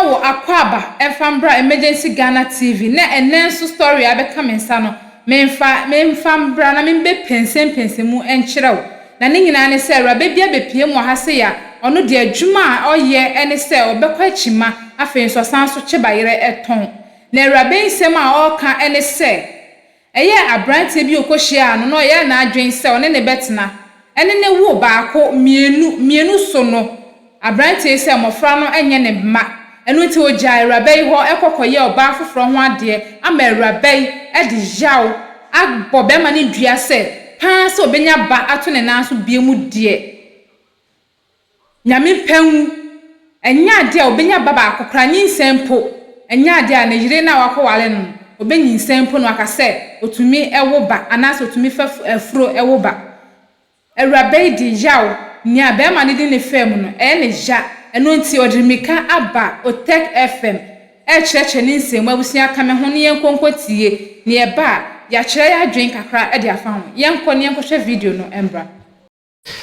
wo akwaaba mfa mbra Emergency Ghana TV na ɛnnɛ nso story a abɛka me nsa no memfa memfa mbra na membɛ pɛnsɛmpɛnsɛ mu nkyerɛ wo na ne nyinaa ne sɛ awuraba bi abɛpue mu wɔ ha sei a ɔno deɛ adwuma a ɔyɛ ne sɛ ɔbɛkɔ akyima afei nso ɔsan nso kye bayerɛ tɔn na awuraba yi nsɛm a ɔreka ne sɛ Ɛyɛɛ aberanteɛ bi a ɔkɔhyiaa no na ɔyɛɛ n'adwene sɛ ɔne no bɛtena, ɛne no woo baako, mmienu, mmienu so no, aberanteɛ yi sɛ mmɔfra no nyɛ ne mma. Ɛno nti ɔgyaa awuraba yi hɔ kɔ kɔyɛɛ ɔbaa foforɔ ho adeɛ ama awuraba yi de yaw abɔ barima no dua sɛ pa ara sɛ ɔbɛnya ba ato ne nan so bio mu deɛ. Nyame pɛ nwu. Ɛnyɛ adeɛ a ɔbɛnya ba baako koraa, nyinsɛn mpo, ɛnyɛ adeɛ a ne yere no a wakɔware no no, ɔbɛnyinsɛn mpo na waka sɛ ɔtumi wo ba anaasɛ ɔtumi fa afuro wo ba. Awuraba yi de yaw, nea barima no de no faa mu no, ɛyɛ no ya, ɛno nti ɔde mmirika aba Otec FM rekyerɛkyerɛ ne nsɛm mu. Abusua ka me ho na yɛnkɔ nkɔtie, na yɛba a, yɛakyerɛ yɛn adwene kakra de afa ho. Yɛnkɔ na yɛnkɔhwɛ video no mmra.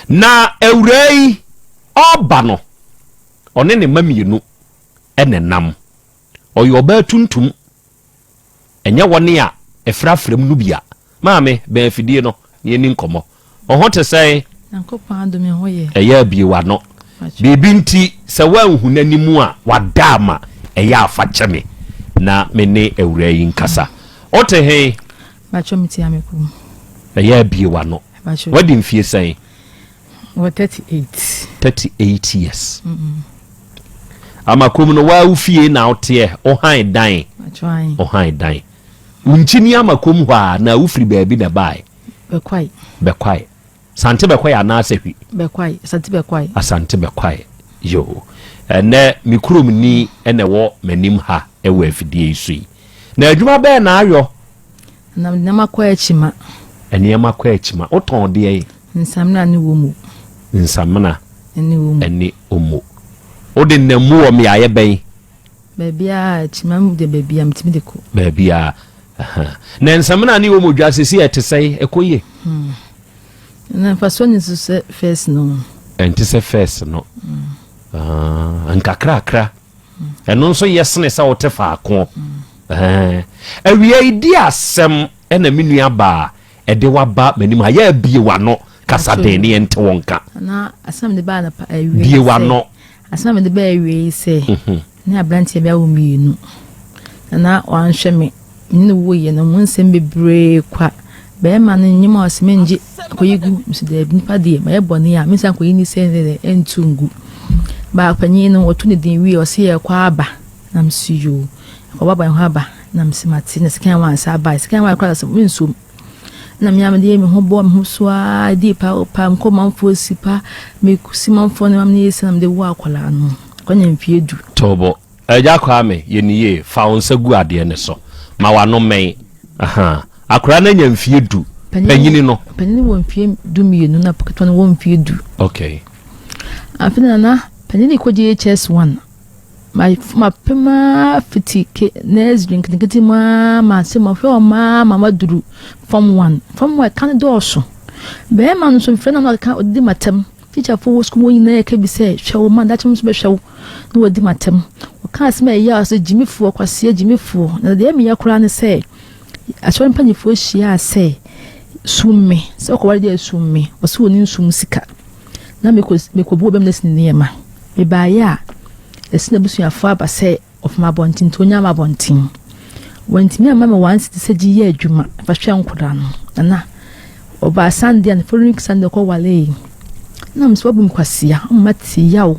Na awuraa yi ɔreba no, ɔne ne mma mmienu na ɛnam. Ɔyɛ ɔbaa tuntum. Ɛnyɛ wɔn a ɛfrafra mu no bi a. Maame, bɛn afidie no na yɛnni nkɔmmɔ. Wo ho te sɛn? Nyankopɔn adom me ho yɛ. Ɛyɛ abue w'ano. Biribi nti sɛ woanhu n'anim a, wada ama. Ɛyɛ a fa kyɛ me na me ne awuraa yi nkasa. Wote he? Mpakyɛw mete Amekom. Ɛyɛ abue w'ano. Wadi mfie sɛn? Wɔ 38. 38 years. Amakom no waa wo fie na woteɛ, wohan dan. Wohan dan. Wo nkyini Amakom hɔ a na wofiri baabi na ɛbae? Bɛkwae. Bɛkwae. Sante Bɛkwae anaasɛ hwi? Bɛkwae, Asante Bɛkwae. Asante Bɛkwae. Yoo. Ɛnɛ me kurom ni na ɛwɔ m'anim ha wɔ afidie yi so yi. Na adwuma bɛɛ na ayɔ? Na nneɛma kɔ akyima. Nneɛma kɔ akyima. Wotɔn deɛn? Nsamena ne omo. Nsamena ne omo. Ne omo. Wode nam mu wɔ mmeaeɛ bɛn? Baabiara, akyima mu deɛ baabiara metumi de kɔ. Baabiara. Na nsamena ne omo dwa sisi ɛte sɛn? Ɛkɔ yie? Hmm. Na mfasoɔ nni so sɛ fɛs no. Ɛnte sɛ fɛs no. Hmm. Ah, nkakrakra. Ɛno nso yɛ sene sɛ wote faako. Awia yi di asɛm ɛna me nua baa ɛde waba m'anim ha yɛ abie w'ano kasa den ne yɛnte wo nka. Bie w'ano. Asɛm a mede baa awie yi sɛ mhm. ne aberanteɛ bi awo mmienu na wanhwɛ me ne no wuiɛ no mu nsɛm bebree kwa Bɛɛma no nyim a ɔse menngye akɔyi gu, mese daabi nipa deɛ mayɛ bɔne a mensan nkɔyi ne sɛ dɛ ɛntu ngu. Baa panyin no wɔto ne din wie ɔse yɛkɔ aba na mese yoo yɛkɔbɔ aba yɛho aba na mese mate na second one saa bae second one koraa sɛ mensom na me a mede yɛ me ho bɔ me ho so ara di pa pa mekɔ manfoɔ si pa mesi manfoɔ no ma mene yɛ si na mede wo akwadaa no kwanya mfie du. Tobo. Agya Kwame, yɛ no yie, fa wo nsa gu adeɛ no so. Ma w'ano mmɛn. Ahaa. Akwadaa no anya mfeɛ du. Panyini no. Panyini wɔ mfeɛ 12 na ketewa no wɔ mfeɛ 10. Okay. Afei na nana panyini kɔ JHS 1. Ma mapem ara fiti ke nursery nketenkete mu ara ma sɛ mahwɛ wɔn ara ma maduru form 1. Form 1 ɛka no dɔɔso. Bɛrima no nso mfrɛ no na ɔka ɔdidi m'atɛm. Tikyafoɔ wɔ sukuu mu hɔ nyinaa reka bi sɛ, Hwɛ wo mma, daakye wɔn nso bɛhwɛ wo na wɔadi m'atɛm. Wɔka asɛm a ɛyɛ a sɛ gyimifoɔ, kwasea gyimifoɔ. Na deɛ ɛyɛ me ya koraa ne sɛ, asɔre mpanimfoɔ hyiaa sɛ, sum me, sɛ wokɔware deɛ sum me. Wɔse wɔnni nsum sika. Na mekɔ mekɔbu ɔbɛm no asi ne nneɛma. Mebaeɛ a, ɛsɛ n'abusuafoɔ aba sɛ Ɔfam abɔnten nti ɔnyaa m'abɔnten. Wantumi amma me one cedi sɛ gye yɛ adwuma fa hwɛ nkwadaa no. Nana, ɔbaa Sunday a the following Sunday ɔkɔ walee. Na me sɛ wabu me kwasea, ɔma mate yaw,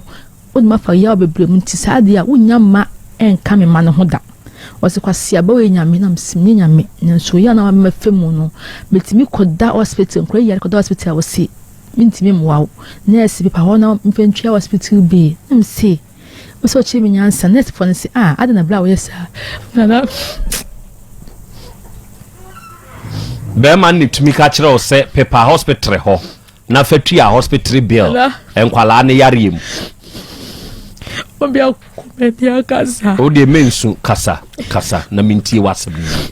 wode mafa yaw bebree mu nti saa adeɛ a wonnya mma ɛnka me mma no ho da. Ɔse kwasea bɛ woyɛ nyame na mese menyɛ nyame nanso yaw na wama mafa mu no metumi kɔda hospital nkwadaa yi yare kɔda hospital a wɔse mentumi mmoa wo. Nurse pepa hɔ na mfa ntua hospital bill na mese Wo sɛ ɔkyerɛ me nyansa. Nursefoɔ no se, ah, adɛn na bra woyɛ saa? Nana. Bɛrima no na tumi ka kyerɛ wo sɛ pepa hospital hɔ na fa tua hospital bill nkwalaa no yareɛ mu. Obi akoma bi akasa. O deɛ mensu kasa kasa na mentie w'asɛm no yie.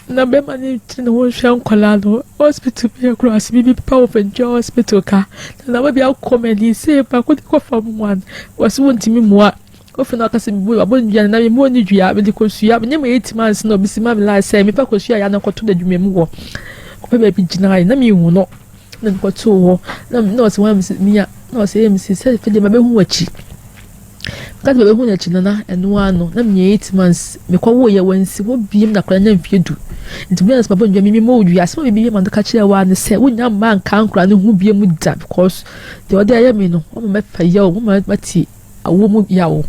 Na bɛrima no tiri ne ho hwɛ nkwadaa no hospital bi yɛ koro ase biribi pepa wɔ fɛntua hospital ka na na obi akɔ m'ani sɛ baako de kɔ fam one wɔsi wɔntumi mua. Ofi na ɔka sɛ mebu wabɔ ne dua no na memmɔ ne dua mede kosua menyɛ ma eight months na obi si ma me line sɛ mefa kosua yɛ na kɔto n'adwuma mu hɔ kɔpɛ baabi gyinae na mehu no na mekɔtoo hɔ na na ɔsɛ wɔn mesi mia na ɔsɛ yɛ mesi sɛ fɛ deɛ mabɛhu w'akyi meka sɛ mabɛhu n'akyi no na ɛno ara no na menya eight months mekɔwo yɛ wɔnsi hɔ biem na akwadaa nya mfie du nti mi ansa mabɔ ne dua mimi mɔ dua asɛm a bibi yɛ ma no ka kyerɛ wa ne sɛ wonya mma nka nkora ne ho biem da because deɛ ɔde ayɛ me no wɔn mɛfa yɛ o wɔn mɛte Awo mu yaw.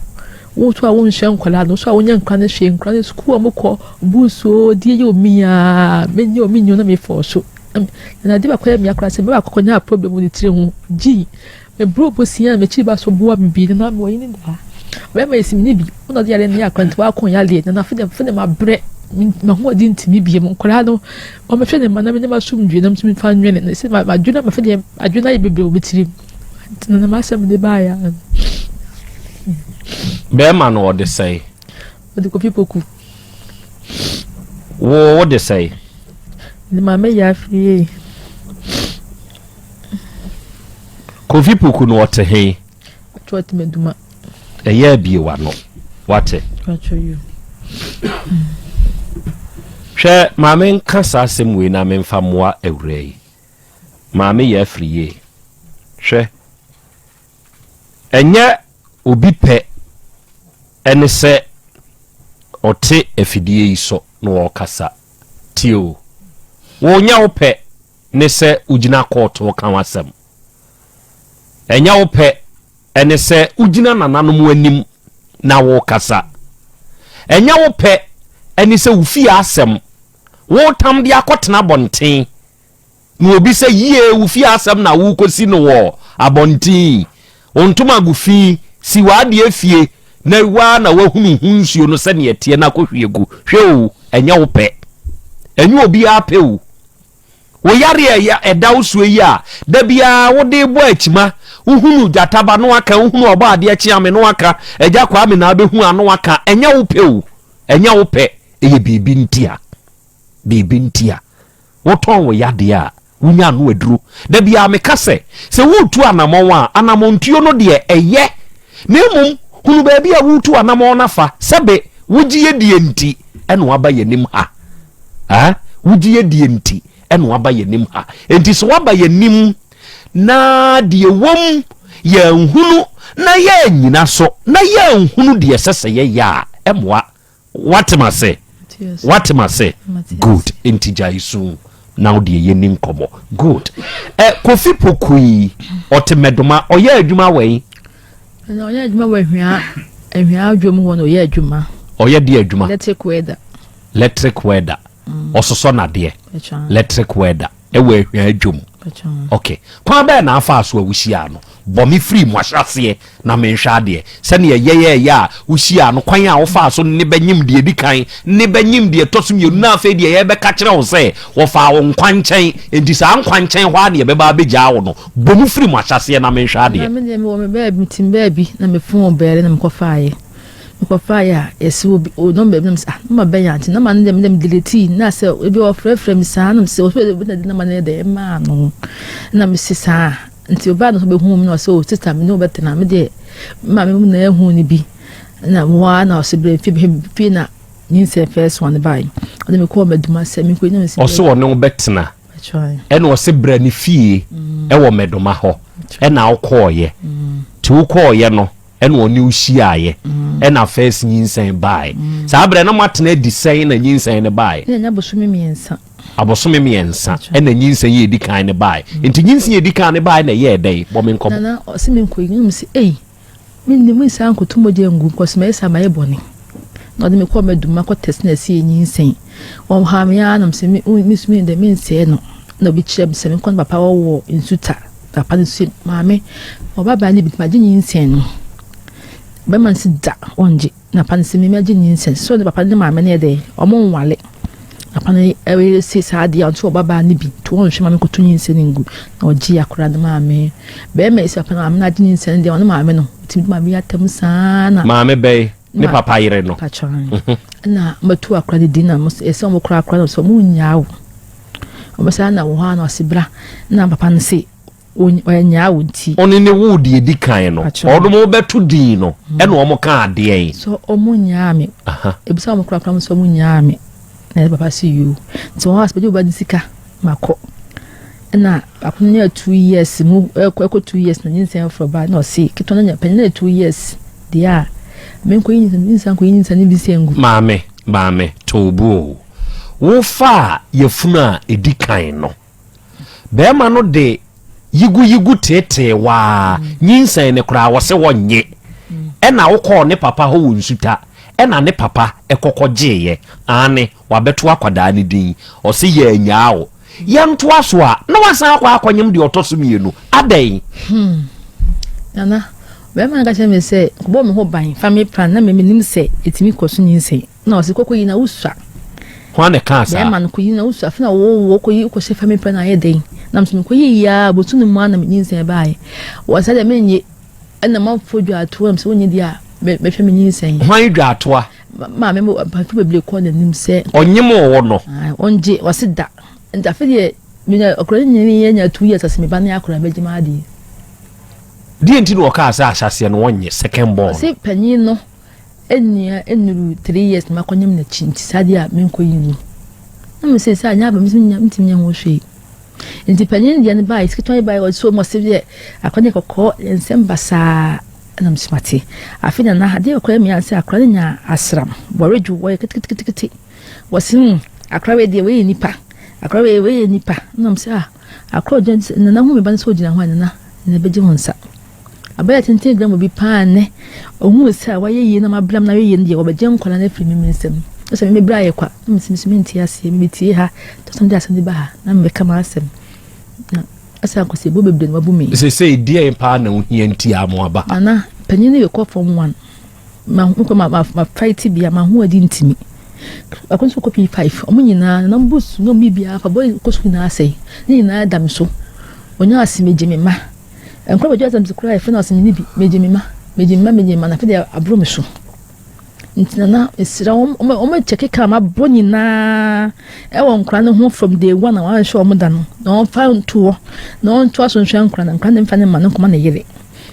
Wo nso a wonhwɛ nkwadaa no, wo nso a wonyɛ nkwadaa no hwee, nkwadaa no sukuu a wɔkɔ, buusu o, deɛ yɛ omi aa, menye o, menye o na mefɔɔ so. Na ade baako yɛ me akora sɛ me baako kɔnyaa problem wɔ ne tiri ho, gyi, me bro bosia a m'akyiri ba so boa me bi, na mewɔ yini daa. Bɛrima yɛ si me ne bi, wo na ɔde yareɛ no yɛ akora nti wakɔ yareɛ, na afei deɛ mabrɛ, m'ahoɔden ntumi biem, nkwadaa no, wɔmɛhwɛ ne mma na menyɛ m'asomdwie na metumi fa nwene, na sɛ madwene ama afei deɛ adwene ayɛ bebree wɔ me tirim. Nti no na m'asɛm de baeɛ ara no. Bɛrima no ɔde sɛe? Ɔde Kofi Poku. Wo wode sɛe? Ne maame yɛ afiri. Kofi Poku no ɔte he? Atwa ɔte Maduma. Ɛyɛ abie w'ano. Wate? Atwa yi. Hwɛ maame nka saa asɛm wei na memfa mmoa awura yi. Maame yɛ afiri yie. Hwɛ, ɛnyɛ obi pɛ ne sɛ ɔte afidie yi so na ɔrekasa. Tie o, wo nyɛ wo pɛ ne sɛ wogyina kɔɔto reka w'asɛm. Ɛnyɛ wo pɛ ne sɛ wogyina nananom anim na worekasa. Ɛnyɛ wo pɛ ne sɛ wo fie asɛm woretam de akɔtena abɔnten Na obi sɛ, Yie, wo fie asɛm na worekɔsi no wɔ abɔnten yi? Wo ntomago fi, si w'adeɛ fie, na wo ara na woahunu ho nsuo no sɛdeɛ ɛteɛ na kɔhwie gu. Hwɛ o, ɛnyɛ wo pɛ. Ɛnyɛ obiara pɛ o. Wo yareɛ a ɛda wo soɔ yi a da biara wode rebɔ akyima, wohunu gyata ba no aka, wohunu ɔbɔadeɛ kyeame no aka, Agya Kwame na abɛhu ano aka, ɛnyɛ wo pɛ o. Ɛnyɛ wo pɛ, ɛyɛ biribi ntia. Biribi ntia. Wotɔn wo yadeɛ a, wonya ano aduro. Da biara meka sɛ, sɛ woretu anamɔn a, anamɔntuo no deɛ, ɛyɛ. Na mmom, hunu baabi a woretu anamɔn no afa. Sɛbe wogye yɛ die nti na woaba yɛn anim ha. Ah, wogye yɛ die nti na woaba yɛn anim ha. Enti sɛ woaba yɛn anim na deɛ ɛwom yɛanhunu na yɛannyina so na yɛanhunu deɛ ɛsɛ sɛ yɛyɛ a, ɛmmoa. Wate m'ase? Wate m'ase? Good. Nti gyae su na wo deɛ yɛni nkɔmmɔ. Good. Ɛ Kofi Poku yi, ɔte Mɛdoma, ɔyɛ adwuma wɔ yi? Ɛna ɔyɛ adwuma wɔ Ahwia, Ahwia adwom hɔ na ɔyɛ adwuma. Ɔyɛ deɛ adwuma? Electric welder. Electric welder. Ɔsosɔ nadeɛ. Electric welder. Ɛwɔ Ahwia adwom. Ok. Kwan bɛɛ na afaa so a wohyiaa no? Bɔ me firi mo ahyɛaseɛ na menhwɛ adeɛ. Sɛdeɛ yɛyɛeɛ a wohyiaa no, kwan a wofaa so ne bɛnyem deɛ ɛdi kan, ne bɛnyem deɛ ɛtɔ so mmienu, na afei deɛ yɛrebɛka kyerɛ wo sɛ wɔfaa wo nkwankyɛn, enti saa nkwankyɛn hɔ ara na yɛbɛba abɛgyaa wo no. Bɔ mu firi mo ahyɛaseɛ na menhwɛ adeɛ. Na me deɛ mewɔ me baabi, mete me baabi na me phone bɛɛle na mekɔfaeɛ. Mekɔfaeɛ a, yɛse obi, o nɔmba bi na mese ah nɔmba bɛn a, nti nɔmba no deɛ me deɛ me deletee na sɛ ebi ɔfrɛfrɛ me saa na mese ɔsɛ obi na de nɔmba no yɛ dɛn ɛmaa no na mese saa nti ɔbaa no sɛ ɔbɛhu me na ɔsɛ o sista me ne wo bɛtena me deɛ me maame mu na ɛhu no bi na mo ara na ɔsɛ brɛ fie fie na nyinsɛn first one bae ɔde me kɔɔ mɛduma sɛ menkɔ nyina mese ɔsɛ ɔne wo bɛtena ɛna ɔsɛ brɛ ne fie ɛwɔ mɛdoma hɔ ɛna wokɔɔyɛ nti wokɔɔyɛ no ɛna ɔne wo hyiaeɛ ɛna first nyinsɛn baeɛ saa berɛ na moatena adi sɛn na nyinsɛn no baeɛ? Na ɛnyɛ abosome mmiɛnsa. Abosome mmiɛnsa ɛna nyinsɛn yɛ edi kan no baeɛ nti nyinsɛn yɛ edi kan no baeɛ na ɛyɛɛ dɛn bɔ me nkɔmɔ. Nana ɔse me nkɔ yi na mese ei menni mu nsa nkoto mogya ngu nkɔse mayɛ saa mayɛ bɔne na ɔde me kɔɔ madum makɔ test na ɛse yɛ nyinsɛn ɔhaa me ara na mese me me me dɛ mensɛe no na obi kyerɛ me sɛ menkɔ ne papa ɔwɔ nsuta Papa no se, Maame, ɔbabaa no bi, magye nyinsɛn no. Bɛrima no se, Da, ɔngye. Na papa no se, Me magye nyinsɛn. So ne papa no ne maame no yɛ dɛ? Ɔmo nwale. Papa no yere se, Saa deɛ, ɔnte ɔbabaa no bi, nti ɔnhwɛ ma menkɔto nyinsɛn ngu. Na ɔgye akwadaa no maame. Bɛrima yi se, papa no maame no agye nyinsɛn no deɛ, ɔne maame no, ɔtumi de maame yi atam saa na. Maame bɛn? Ne papa yere no. Ɛna matu akwadaa no din na ɛsɛ ɔmo kora akwadaa no sɛ ɔmo nnyaa wo. Ɔbɛsan na wɔ hɔ a na ɔse bra na papa no se Ɔnyaa wo nti. Ɔne ne woo deɛ edi kan no. Ɔnom bɛto din no ɛna wɔn kaa adeɛn. So wɔn nyaa me. Ebisa wɔn korakora mo sɛ wɔn nyaa me. Na yɛ papa si yoo. Nti wɔn asɛ bɛgye wo ba ne sika ma kɔ. Ɛna baako no nya 2 years mu, ɛkɔ 2 years na nyinsɛn foforɔ ba, na ɔse ketewa no nya, panyin no yɛ 2 years deɛ a, menkɔ yi nyinsɛn, nyinsɛn kɔ yi nyinsɛn ne bi sɛ ngu. Maame, maame, toobu o. Wofa a yɛfunu a edi kan no, bɛrima no de yiguyigu teetee waa nyinsɛn ne koraa wɔse wɔnye, ɛna wokɔɔ ne papa hɔ wɔ Nsuta, ɛna ne papa ɛkɔkɔ gyeeɛ ane wabɛto akwadaa ne din, ɔse yɛ anyaa wo. Yɛntoa so a, na wasan akɔ akɔnyem deɛ ɔtɔ so mmienu adɛn? Nana, bɛrima no ka kyerɛ me sɛ kɔbɔ me ho ban, family plan, na menim sɛ ɛtumi kɔ so nyinsɛn, na ɔse kɔkɔ yi na wosua. Hwan ne kaa saa? Bɛrima no, kɔyi na wosua, afei na wɔwɔ kɔyi kɔhyɛ family plan ayɛ dɛn, na nso mekɔyi yia bosu no mu a na nyinsɛn baeɛ. Wɔ sɛ deɛ menyɛ ɛna manfo dwa atoa m sɛ wonyɛ deɛ a mɛhwɛ me nyinsɛn. Hwan dwa atoa? Maame mo mpanyinfo bebree kɔɔ n'anim sɛ ɔnyem wɔ no. Ɔngye, ɔse da. Nti afei deɛ menya akora no nyini yɛ nya 2 years ase, me ba ne akora bɛgye ma adeɛ. Deɛ nti na ɔkaa sɛ ahyɛseɛ no wɔnyɛ second born? Ɔse panyin no nnua nnuru 3 years na makɔnyam n'akyi, nti saa deɛ a menkɔ yi no, na me sɛ sɛ anyɛ aba me sɛ mentumi nyɛ ho hwee. Nti panyin deɛ no baa, ketewa yi baa, ɔse ɔmo ɔse deɛ akɔnyɛ kɔkɔɔ nsɛm basaa, ɛna mo mate. Afei nana, adeɛ kɔkɔɔ yɛ mmea sɛ akora no nya asram wɔredwo, wɔyɛ keteketekete, wɔse akora wei deɛ wei yɛ nipa, akora wei wei yɛ nipa, ɛna mo sɛ ah, akora ɔgyina, nana hu mi ba no sɛ ɔgyina hɔ a, nana na ɛbɛgye ho nsa abɛyɛ tenten gyina mu bi paa. Nnɛ ohun sɛ wayɛ yie na mabram na ayɛ yie no deɛ, wɔbɛgye nkwadaa no afiri mi mi nsam, sɛ mi bra yɛ kwa, na mi sɛ mi nte aseɛ, mi tie ha tɔsɛm de asɛm de ba ha na mi bɛka ma asɛm na ɛsɛ akɔsɛ ebo bebree na wabu mi. Sesei deɛn paa na wohia nti a mo aba ha? Nana, panyin no yɛ kɔ form one, ma nkɔ ma fight bia ma ho adi ntimi akɔ nso kɔ P5. Ɔmo nyinaa na mo books na ɔmo biara fa bɔ kɔ sukuu nyinaa asɛe ne nyinaa da mi so. Onye ase megye me ma nkɔ bɛgye asɛm kura yɛ fɛ na ɔsɛ me ne bi megye me ma, megye me ma, megye me ma, na afei deɛ aboro me so. Nti nana, mesrɛ wɔn, wɔn kyɛ keka ma bɔ nyinaa ɛwɔ nkora no ho from day one a wɔanhwɛ wɔn da no, na wɔmfa nto hɔ na wɔnto aso nhwɛ nkora no. Nkora no mfa ne ma no nkɔma ne yere.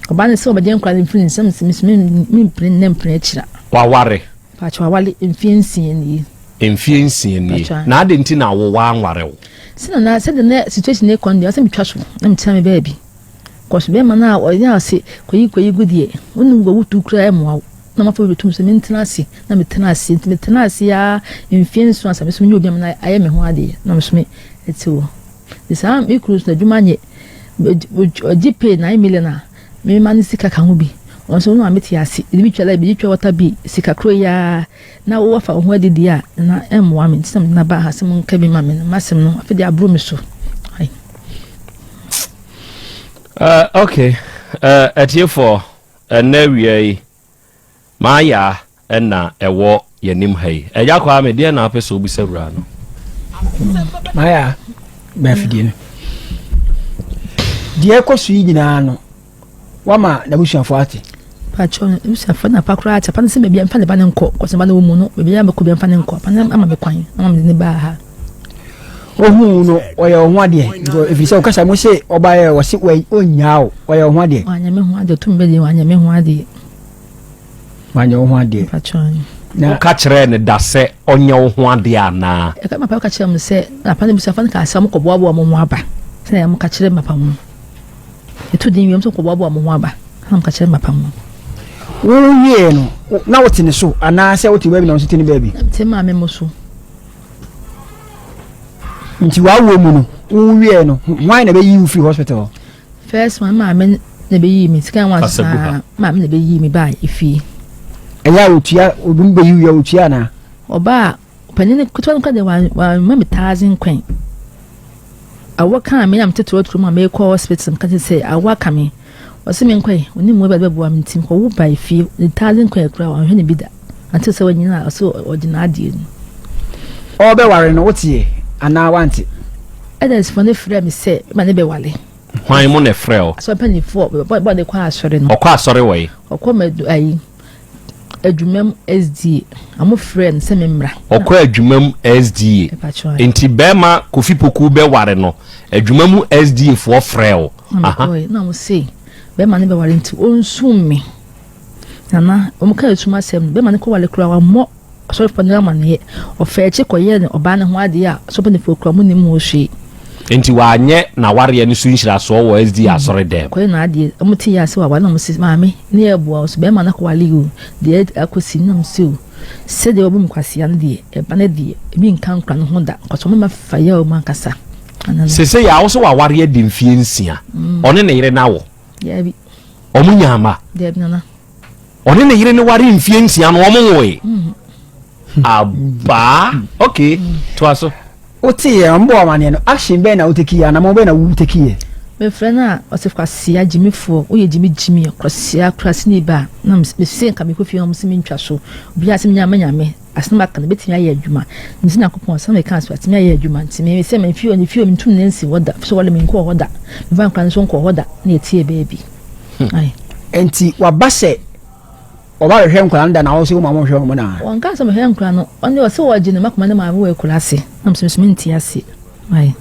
Ɔbaa no sɛ ɔbɛgye nkora no mfiri ne nsam, sɛ mempene nnɛ mpene akyira. Waware? Pakyɛ, wawale mfie 6 nie. Mfie 6 nie. Na ade nti na wo wanware wo? Sɛ nana, sɛde na situation ne kɔ no deɛ, ɔsɛ metwa so na metena me baabi kɔso. Bɛrima no a ɔyɛ ase kɔyi kɔyi gu deɛ, wonim gɔ wotu kura ɛmmoa wo, na mafa bi bɛtum sɛ mentena ase, na metena ase. Nti metena ase a mfie 7 ansa meso menyɛ obi a mena ayɛ me ho adeɛ na meso me ɛte hɔ. Nti saa me kunu so n'adwuma nyɛ, ɔgye pay 9 million a, mema ne sika ka ho bi. Ɔno nso no a mete ase ɛde bi twa light, bi twa water bill, sika koro yi ara na wɔfa wo ho adidi a na ɛmmoa me. Nti sɛ mede ba ha sɛ monka bi ma me no, masɛm no afei de aboro me so. Okay, atiefoɔ, ɛnɛ wia yi maaya ɛna ɛwɔ yɛnim ha yi. Ɛgya kwaa me deɛ na apɛ sɛ wobisa wura no. Maya, bɛn afidie no deɛ ɛkɔ so yi nyinaa no, wama n'abusuafoɔ ate? Pakyɛ, abusuafoɔ na pa koraa ate. Pa no sɛ baabi a mfa ne ba ne nkɔ kɔsɛ ba no wɔ mu no, baabi a mɛkɔ bi mfa ne nkɔ. Pa no ama me kwan ama mede ne baa ha. Ohun no, ɔyɛ wo ho adeɛ? Ɛfiri sɛ wokasa mu se ɔbaeɛ, wɔse ɔnnyaa wo, ɔyɛ wo ho adeɛ? Wanyɛ me ho adeɛ, ɔtum bɛdeɛ wanyɛ me ho adeɛ. Wanyɛ wo ho adeɛ? Pakyɛ. Woka kyerɛɛ ne da sɛ ɔnyɛ wo ho adeɛ anaa? Ɛka mapa ka kyerɛ m sɛ papa no busuafoɔ no kaa sɛ ɔmokɔboaboa mo ho aba, sɛ moka kyerɛ mapa mu ɛto din wiem sɛ mokɔboaboa mo ho aba, na moka kyerɛ mapa mu. Wowie no, na wote ne so anaasɛ wote baabi na wo nso te ne baabi? Te maame mo so. Nti w'awoɔ mu no, wowie no, hwan na bɛyi wo firi hospital? First one, maame na bɛyi me. Second one saa, maame na bɛyi me baa efie. Ɛyɛ a otua obi mu bɛyi wie a, otua anaa? Ɔbaa panyin ketewa no kora deɛ, wama me 1,000 kwan. Awɔ kaa me na mete torɔtorɔ mu a mekɔ hospital, meka kyerɛ sɛ awɔ aka me, ɔsɛ me nkɔe, ɔne mu ɛbɛ bɛboa me. Nti mekɔwo ba efie, ne 1,000 kwan kura, wanhwɛ ne bi da ante sɛ wanyina a ɔsɛ ɔgye n'adeɛ no. Ɔbɛware no, woteɛ anaa wante? Elders fo no frɛ me sɛ ma ne bɛwale. Hwan mu na ɛfrɛ wo? Asɔre mpanimfoɔ bɔ de kɔ asɔre no. Ɔkɔ asɔre wɔ yi? Ɔkɔ ma ayi, Adwumam SDA. Ɔmo frɛ no sɛ me mmra. Ɔkɔ Adwumam SDA? Nti bɛrima Kofi Poku bɛware no, Adwuma mu SDA foɔ frɛ wo? Na mekɔɛ na wɔn se bɛrima no bɛware nti ɔnsum me. Nana wɔn ka esum asɛm no bɛrima no kɔware koraa wammɔ asɔrefoɔ no amaneɛ. Ɔfaa akyi kɔyɛɛ ne ɔbaa no ho adeɛ a asɔre mpanimfoɔ koraa wɔn nnim ho hwee. Nti wanyɛ n'awareɛ no so nhyirasoɔ wɔ SDA asɔre dɛm. Kɔyɛ n'adeɛ wɔn te yɛ ase waware na wɔn se maame ne yɛ boa wo so bɛrima no akɔware o deɛ akɔsi na wɔn se o sɛdeɛ wɔbu me kwasea no deɛ ɛba no deɛ ebi nka nkora no ho da nkɔsɔ mama fa yɛ wɔn ankasa. Sese yɛ a wo sɛ waware adi mfie nsia ɔne ne yere no awo? Daabi. Ɔmo nyaa mma? Daabi nana. Ɔne ne yere no ware mfie nsia no ɔmo nwoe? Abaa okay toa so. Wote yɛ ɔmo bɔ amaneɛ no action bɛn na woteki yɛ anamɔ bɛn na woteki yɛ? Mefrɛ no a ɔse kwasea gyimifoɔ woyɛ gyimi gyimi kwasea kuraseni ba na mese nka mekɔ fie ɔmo se mentwa so obiara se menya manya me Asɛm a aka no bɛtumi ayɛ adwuma. Mese Nyankopɔn, asɛm a meka so atumi ayɛ adwuma. Nti me sɛ memfi hɔ, ne fie hɔ, mentum ne nsi hɔ da. Sɛ wɔde me nkɔɔ hɔ da. Memfa nkora no nso nkɔɔ hɔ da. Na yɛtie baabi. Ae. Nti waba sɛ ɔba bɛhwɛ nkwadaa no da na wo sɛ wo ma wɔnhwɛ wɔn na? Ɔnkaa sɛ mehwɛ nkwadaa no. Ɔno deɛ ɔse ɔgye ne mma kɔma ne maame wɔ akuraase. Na mese me nso mente aseɛ. Ae.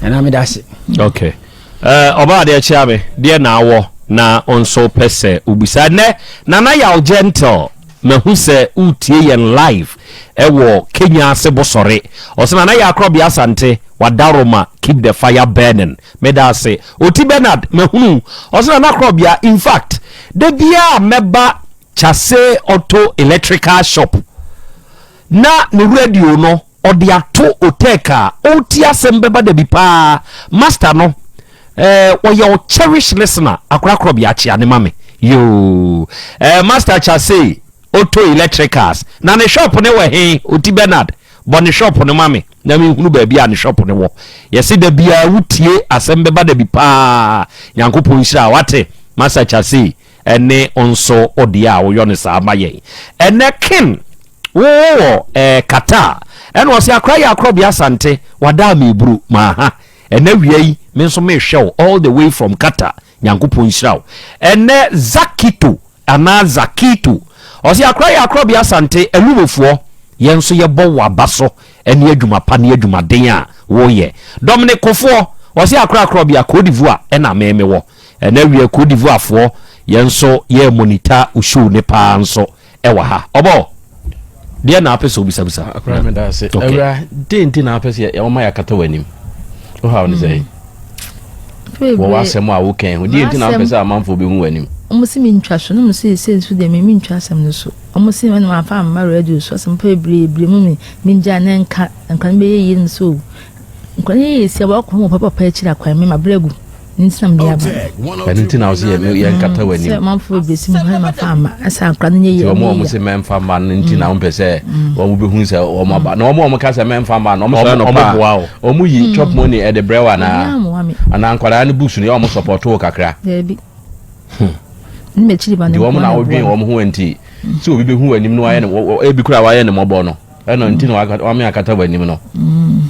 Nana meda ase. Okay. Eh, ɔbaa deɛ kyea me, deɛ na awɔ na nso pɛ sɛ wobisa. Nnɛ, Nana Yaw Gentle, mahu sɛ woretie yɛn live ɛwɔ Kenya ase Bosɔre. Ɔsɛ Nana Yaw Akorɔbea Asante, Wadaroma, keep the fire burning. Meda ase. Oti Bernard, mahunu. Ɔsɛ Nana Akorɔbea, in fact, da biara mɛba Chase Auto Electrical Shop na ne radio no Ɔde ato Otek a ɔretie asɛm bɛba dabi paa master no eh, ɔyɛ wo cherish listener akorakorɔ bea kyea ne ma me yoo eh, master Chasey Auto Electricals na ne shop ne wɔ he Oti Bernard bɔ ne shop no ma me na menhunu baabi a ne shop no wɔ yɛse da biara wotie asɛm bɛba dabi paa Nyankopɔn nhyira wate master Chasey ɛne nso ɔdeɛ a woyɔ no saa ma yɛn ɛnɛ ken Wo wɔ eh Qatar ɛna ɔse akora yɛ akorɔbea Asante wadaa me eburu maaha ɛnɛ wia yi me nso me hwɛ wo all the way from Qatar Nyankopɔn nhyira wo ɛnɛ Zakito anaa Zakito ɔse akora yɛ akorɔbea Asante Alumofoɔ yɛn nso yɛ bɔ wo aba so ɛne adwuma pa ne adwumaden a wo yɛ Dominic Kofoɔ ɔse akora akorɔbea Cote d'Ivoire ɛna me me wɔ ɛnɛ wia Cote d'Ivoire foɔ yɛn nso yɛ monitor wo show ne paa nso ɛwɔ ha. Ɔbɔ, deɛ na apɛ sɛ obisabisa. Akora me da ase. Okay. Awura, den nti na apɛ sɛ ɔma yɛakata w'anim? Wohaw ne sɛ Hmm. wɔ w'asɛm a wokɛn ho. Deɛ nti na apɛ sɛ amanfoɔ bɛhu w'anim? Wɔn si mi ntwa so, na mo si sɛ nso deɛ mi mi ntwa asɛm no so. Wɔn si mi na wɔn afa amma radio so asɛm pa bebree bebree mu mi mi ngya ne nka nka no bɛyɛ yie no so. Nka no yɛ yie si a wɔakɔ ho papa papa akyiri akwan mi ma brɛ gu. Ne nti na mede aba. Ɛno nti na wo sɛ yɛnkata mm, w'anim. Sɛ manfo bebree si mu hɔ ma fa ama. Ɛsɛ akora no nyɛ yie. Nti wɔn a wɔn sɛ mɛmfa mma no nti na wɔn pɛ sɛ mm. wɔn bɛhu sɛ wɔn aba. Na wɔn a wɔn ka sɛ mɛmfa mma no wɔn sɔrɔ no paa. Wɔn yi chop money ɛde brɛ wɔ anaa. Anaa nkwadaa no books no yɛ wɔn support wo kakra. Daabi. Hmm. Ne m'akyiri ba ne nti wɔn na wɔdwen wɔn ho nti sɛ obi bɛhu w'anim no wayɛ no ebi kura wayɛ ne mmɔbɔ no. Ɛno nti na wame akata w'anim no.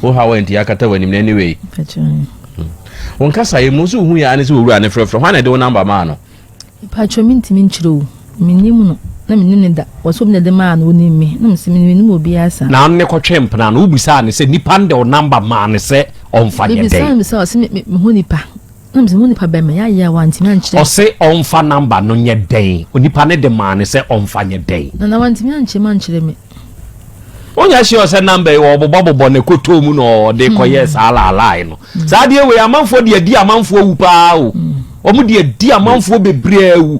Wo haw nti akata w'anim no anyway. Wo nkasa yɛ mu nso wohu yɛ ane sɛ owura ne frɛfrɛ. Hwan na ɛde wo namba maa no? Mpakyɛ mentumi nkyerɛ o. Mennim no na mennim ne da. Wɔ sɛ obi na ɛde maa no onim me. Na mese mennim obiara saa. Na ɔno ne kɔtwe mpena no wobisaa no sɛ nipa no de wo namba maa no sɛ ɔmfa nyɛ dɛn? Mebisaa no sɛ ɔse mehu nipa. Na mese ho nipa bɛn me yɛ a wantumi ankyerɛ. Ɔse ɔnfa number no nyɛ dɛn? Onipa no de maa no sɛ ɔnfa nyɛ dɛn? Nana wantumi ankyerɛ mu ankyerɛ me. Wonya sure sɛ number yi ɔbobɔ bobɔ ne kotoo mu na ɔde kɔyɛɛ saa laalae no? Saa adeɛ wei amanfoɔ de adi amanfoɔ awu paa o. Wɔn de adi amanfoɔ bebree awu.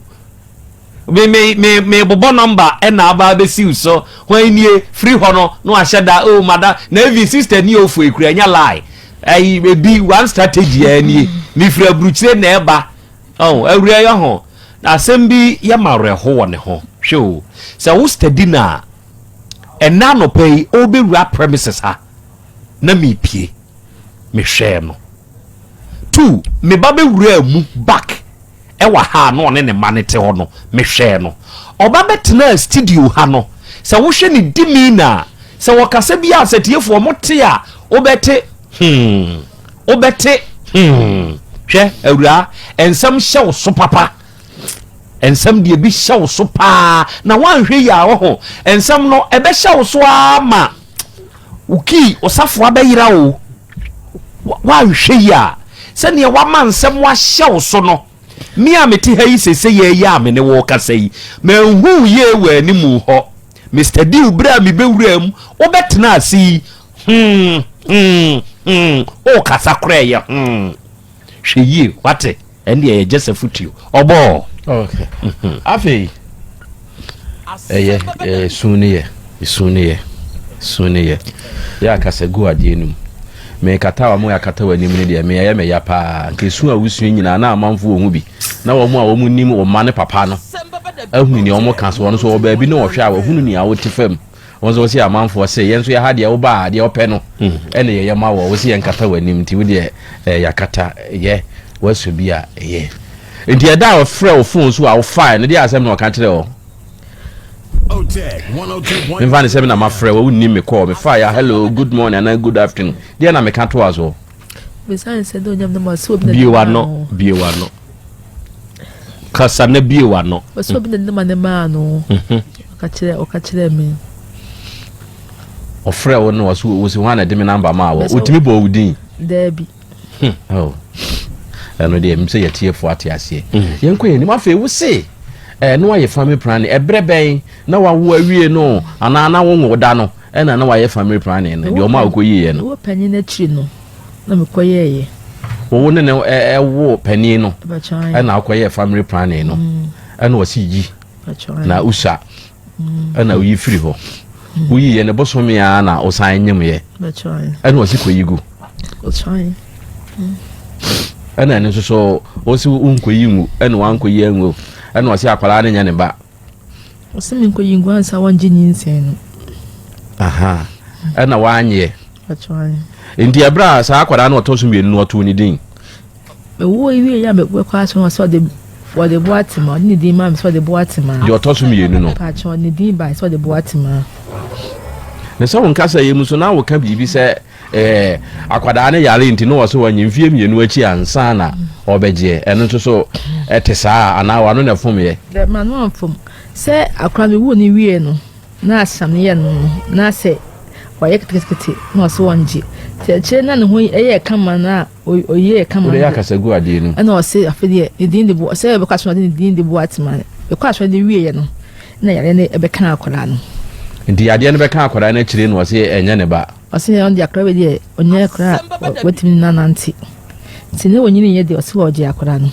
Me me me me bobɔ number ɛna aba abɛsiw so. Hwan nie firi hɔ no na wahyɛ da oh mada na even sister ni ofo ekura ɛnyɛ lie. Ɛyi ebi one strategy ɛ nie. Mefiri aburukyire na ɛba. Oh awura yɛ ho. Na asɛm bi yɛ ma awerɛho wɔ ne ho. Hwɛ o. Sɛ wo steady na ɛnna anɔpa yi ɔrebɛwura premises ha na mepie mehwɛɛ no. Two me ba bɛwuraa mu back Ɛwɔ ha a na ɔne ne mma no te hɔ no, mehwɛɛ no. Ɔba bɛtenaa studio ha no, sɛ wohwɛ ne demeanor a, sɛ ɔkasa bi a sɛ tiefoɔ mote a, wobɛte hmm, wobɛte hmm. Hwɛ, awuraa, nsɛm hyɛ wo so papa. Nsɛm deɛ bi hyɛ wo so paa, na woanhwɛ yie a, ɔho, nsɛm no ɛbɛhyɛ wo so ara ma wo kii, wo safoa bɛyera o. Woanhwɛ yie a. Sɛdeɛ wama nsɛm ahyɛ wo so no, me a mete ha yi seesei yi a me ne wo rekasa yi, manhu wo yie wɔ animu hɔ. Mister Dew, berɛ a mebɛwuraa mu, wobɛtenaa ase yi, hmm, hmm, hmm, worekasa koraa ɛyɛ hmm. Hwɛ yie, wate? Ɛndeɛ ɛyɛ just afotuo. Ɔbɔɔ. Okay. Afei, ɛyɛ ɛyɛ sun ne yɛ, sun ne yɛ, sun ne yɛ. Yɛ akasa gu adeɛ no mu. Mekata wɔn a akata wɔn anim no deɛ, me ɛyɛ me ya paa. Nka esu a wosua nyinaa na amanfo wɔ ho bi. Na wɔn a wɔn nim wɔn mma ne papa no ahunu nea wɔn ka so. Wɔn nso wɔ baabi na wɔhwɛ a wɔhunu nea wɔte fam. Wɔn nso wɔsi amanfoɔ se yɛn nso yɛ ha deɛ woba a deɛ ɔpɛ no ɛna yɛyɛ ma wɔ. Wɔsi yɛn kata wɔn anim nti wo deɛ ɛɛ yakata yɛ wɔasɔ bi a ɛyɛ. Nti ɛda a ɔfrɛ wo fon so a wofae no deɛ asɛm na ɔka kyerɛ wɔ. Memfa ne sɛ me na mafrɛ wɔ wonnim me kɔɔ mefae a hello good morning anaa good afternoon deɛ na meka toa so. Bue w'ano, bue w'ano. Kasa na bue w'ano. Ɔsɛ obi na ne ma ne maa no. Mhm. Ɔka kyerɛ ɔka kyerɛ me. Ɔfrɛ wo no ɔso wo si hwan na ɛde me namba maa wɔ. Otumi bɔ wo din. Daabi. Hmm. Oh. Ɛno deɛ sɛ yɛtiefo ate aseɛ. Mm. Yɛnkɔ yɛn anim afei wo se ɛɛ na wayɛ family planning ɛbrɛ bɛn na wawo awie no anaa na wo nwo da no ɛna na wayɛ family planning no deɛ ɔmo a wokɔ yie yɛ no. Mewɔ panyin akyiri no na mekɔ yɛɛyɛ. Wo ne ne ɛwo panyin no ɛna wokɔ yɛ family planning no mm. ɛna ɔsi yi na usa mm. ɛna oyi firi hɔ mm. woyi yɛ ne bosome a na ɔsan nyem yɛ ɛna ɔsi kɔ yi gu ɛna ɛno nso so ɔsi nkɔ yi ngu ɛna wankɔ yi angu ɛna ɔsi akwadaa ne nyɛ ne ba. Ɔsɛ mi nkɔ yi ngu ansa wɔngye nyinsɛn no. Aha ɛna wanyɛ. Nti ɛberɛ a saa akwadaa no ɔtɔ so mmienu no ɔtoo ne din. Mewoo wie yɛ a mekɔ ase no sɛ ɔde wɔde boa tema ɔde ne din maa me sɛ ɔde boa tema. Deɛ ɔtɔ so mmienu no. Paakyɛ ne din baa sɛ ɔde boa tema. Ne sɛ wo nkasa yɛ mu so na woka biribi sɛ ɛɛ akwadaa no yare nti na wɔsɛ wɔnyɛ mfie mmienu akyi ansa na ɔbɛgyeɛ ɛno nso so ɛte saa anaa wano na ɛfom yɛ. Dɛ ma no amfom sɛ akwadaa no wuu ne wie no na asam no yɛ no no na sɛ ɔyɛ ketekete na ɔsɛ wɔngye nti akyire na ne ho yɛ kama no a Oyɛɛ kama no. Wode yɛ akasa gu adeɛ no mu. Ɛna ɔse afei deɛ ne din de bo sɛ ɛbɛkɔ asɔre ne din de bo atema ɛkɔ asɔre de wieɛ no na yareɛ no ɛbɛka akwadaa no. Nti yadeɛ no bɛka akwadaa no akyire no ɔse ɛnyɛ ne ba. Ɔse ɔno deɛ akwadaa wei deɛ ɔnyɛ akwadaa a watumi nanante nti ne wɔnyini yɛ deɛ ɔse ɔgye akwadaa no.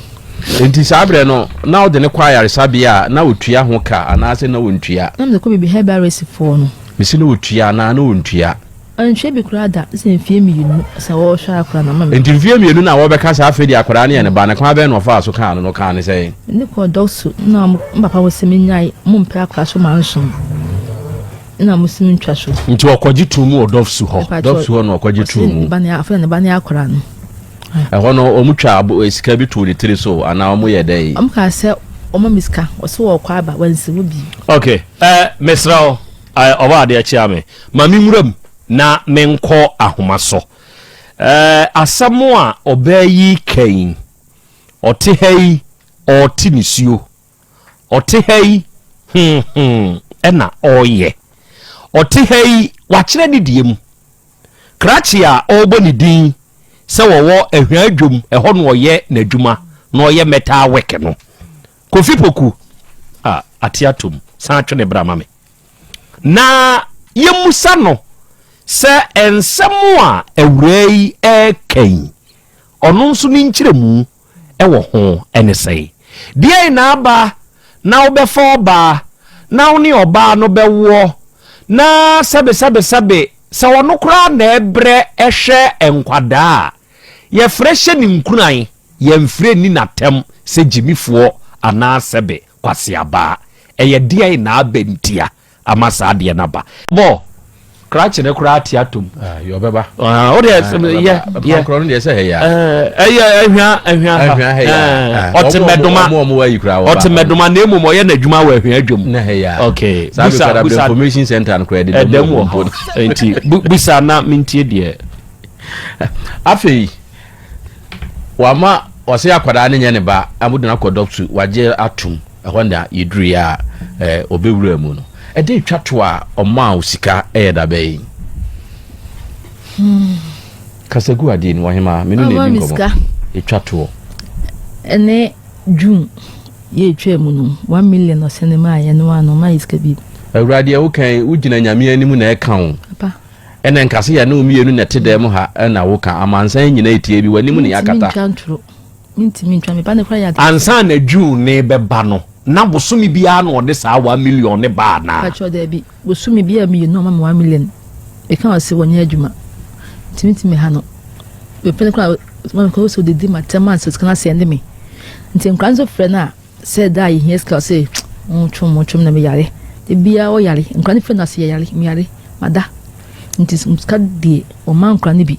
Nti saa berɛ no na wode no kɔ ayaresabea a na ɔtua ho ka anaasɛ na ɔntua? Na mede kɔ baabi herbalist foɔ no. Mese na ɔtua anaa na ɔntua? Anhwɛ bi koraa da sɛ mfeɛ mmienu sɛ wɔrehwɛ akwadaa no ama me. Nti mfeɛ mmienu na wɔbɛka sɛ afei deɛ akwadaa no yɛ ne ba no, kwan bɛn na ɔfaa so kaa no no, ɔkaa no sɛn? Me ne kɔɔ dɔkso na me papa wɔ sɛ menyae, mo mpɛ akwadaa so mansom na mo si mentwa so. Nti ɔkɔgye too mu wɔ dɔkso hɔ? Dɔkso hɔ na ɔkɔgye too mu. Afei na ne ba ne akwadaa no. Ɛhɔ no wɔn twa eh, sika bi too ne tiri so anaa wɔn yɛ dɛn? Wɔn kaa sɛ wɔn ma sika, wɔsɛ wɔkɔ aba, wɔnsi wo bi. Okay, eh, mesrɛ wo, eh, ɔbɔ adeɛ kyea me. Ma me nwura mu na menkɔ ahoma so. Eh, asɛm a ɔbaa yi reka yi, ɔte ha yi, ɔrete nisuo. Ɔte ha yi, hmm hmm, ɛna ɔreyɛ. Ɔte ha yi, wakyerɛ ne deɛ mu. Krakye a ɔrebɔ ne din sɛ wɔwɔ Ahwia Dwom, ɛhɔ na ɔyɛ n'adwuma, na ɔyɛ metal work no. Kofi Poku, ah, ate atom, san twe ne bra ma me. Na yɛmmisa no sɛ nsɛm a awuraa yi reka yi, ɔno nso ne nkyerɛmu wɔ ho ne sɛn? Deɛn na aba na wobɛfa ɔbaa na wo ne ɔbaa no bɛwoɔ na sɛbesɛbesɛbe sɛ ɔno koraa na ɛbrɛ hwɛ nkwadaa a, yɛfrɛ hyɛ no nkuran, yɛmfrɛ nni no atɛm sɛ gyimifoɔ anaa sɛbe Kwaseabaa, ɛyɛ deɛn na aba ntia ama saa adeɛ no aba? Bɔ krakye no koraa ate atom. Ah, yɛ ɔbɛba. Ah, wo deɛ ah, yɛ yɛ. Pankoro no deɛ sɛ ɛyɛ. Ɛyɛ ɛhwia ɛhwia ha. Ɛhwia ha yɛ. Ɔte mɛdoma. Ɔmo ɔmo ayi koraa wɔ ba. Ɔte mɛdoma na emu ɔyɛ n'adwuma wɔ ɛhwia adwam. Na ha yɛ. Okay. Saa Busa busa information center no koraa ɛdeda mu wɔ hɔ. Nti busa na mintie deɛ. Afei. Wama ɔse akwadaa no nyɛ ne ba wode no akɔ dɔkto wagye atom ɛhɔ na yɛduruiɛ a eh, ɔbɛwura mu no ɛde twa to a ɔmaa wo sika ɛyɛ da bɛn hmm. kasa gu adeɛ ni wahema me no na ɛdi nkɔmmɔ. ɛtwa toɔ. Ɛne June yɛ ɛtwaa mu no, 1 million ɔsɛne maa yɛ no ano, ɔma yɛ sika bi. Awurade, a woka yi, wogyina Nyame anim na ɛka wo. Papa. Ɛna nka sɛ yɛne wo mmienu na ɛte dɛm ha ɛna woka amansan nyina ɛtie bi w'anim ne Mentumi yɛakata. ntwa ntoro. Mentumi ntwa, me ba no koraa yɛ ade. Ansa na June ne bɛba no, na bosome biara na ɔde saa 1 million ne ba anaa? Pakyɛ, daabi. Bosome bi a mmienu ɔma me 1 million. Meka wɔ sɛ wɔnyɛ adwuma. Nti mentumi ha no. Mepɛ no koraa, ma mekɔ sɛ odidi matɛm a sɛ sika no asɛnde me. Nti nkwadaa nso frɛ no a sɛ da a yɛhia sika, ɔsɛ motwom motwom na meyare. Da biara ɔyare. Nkwadaa no frɛ no ase yɛyare, meyare, mada. Nti sika deɛ ɔma nkwadaa no bi.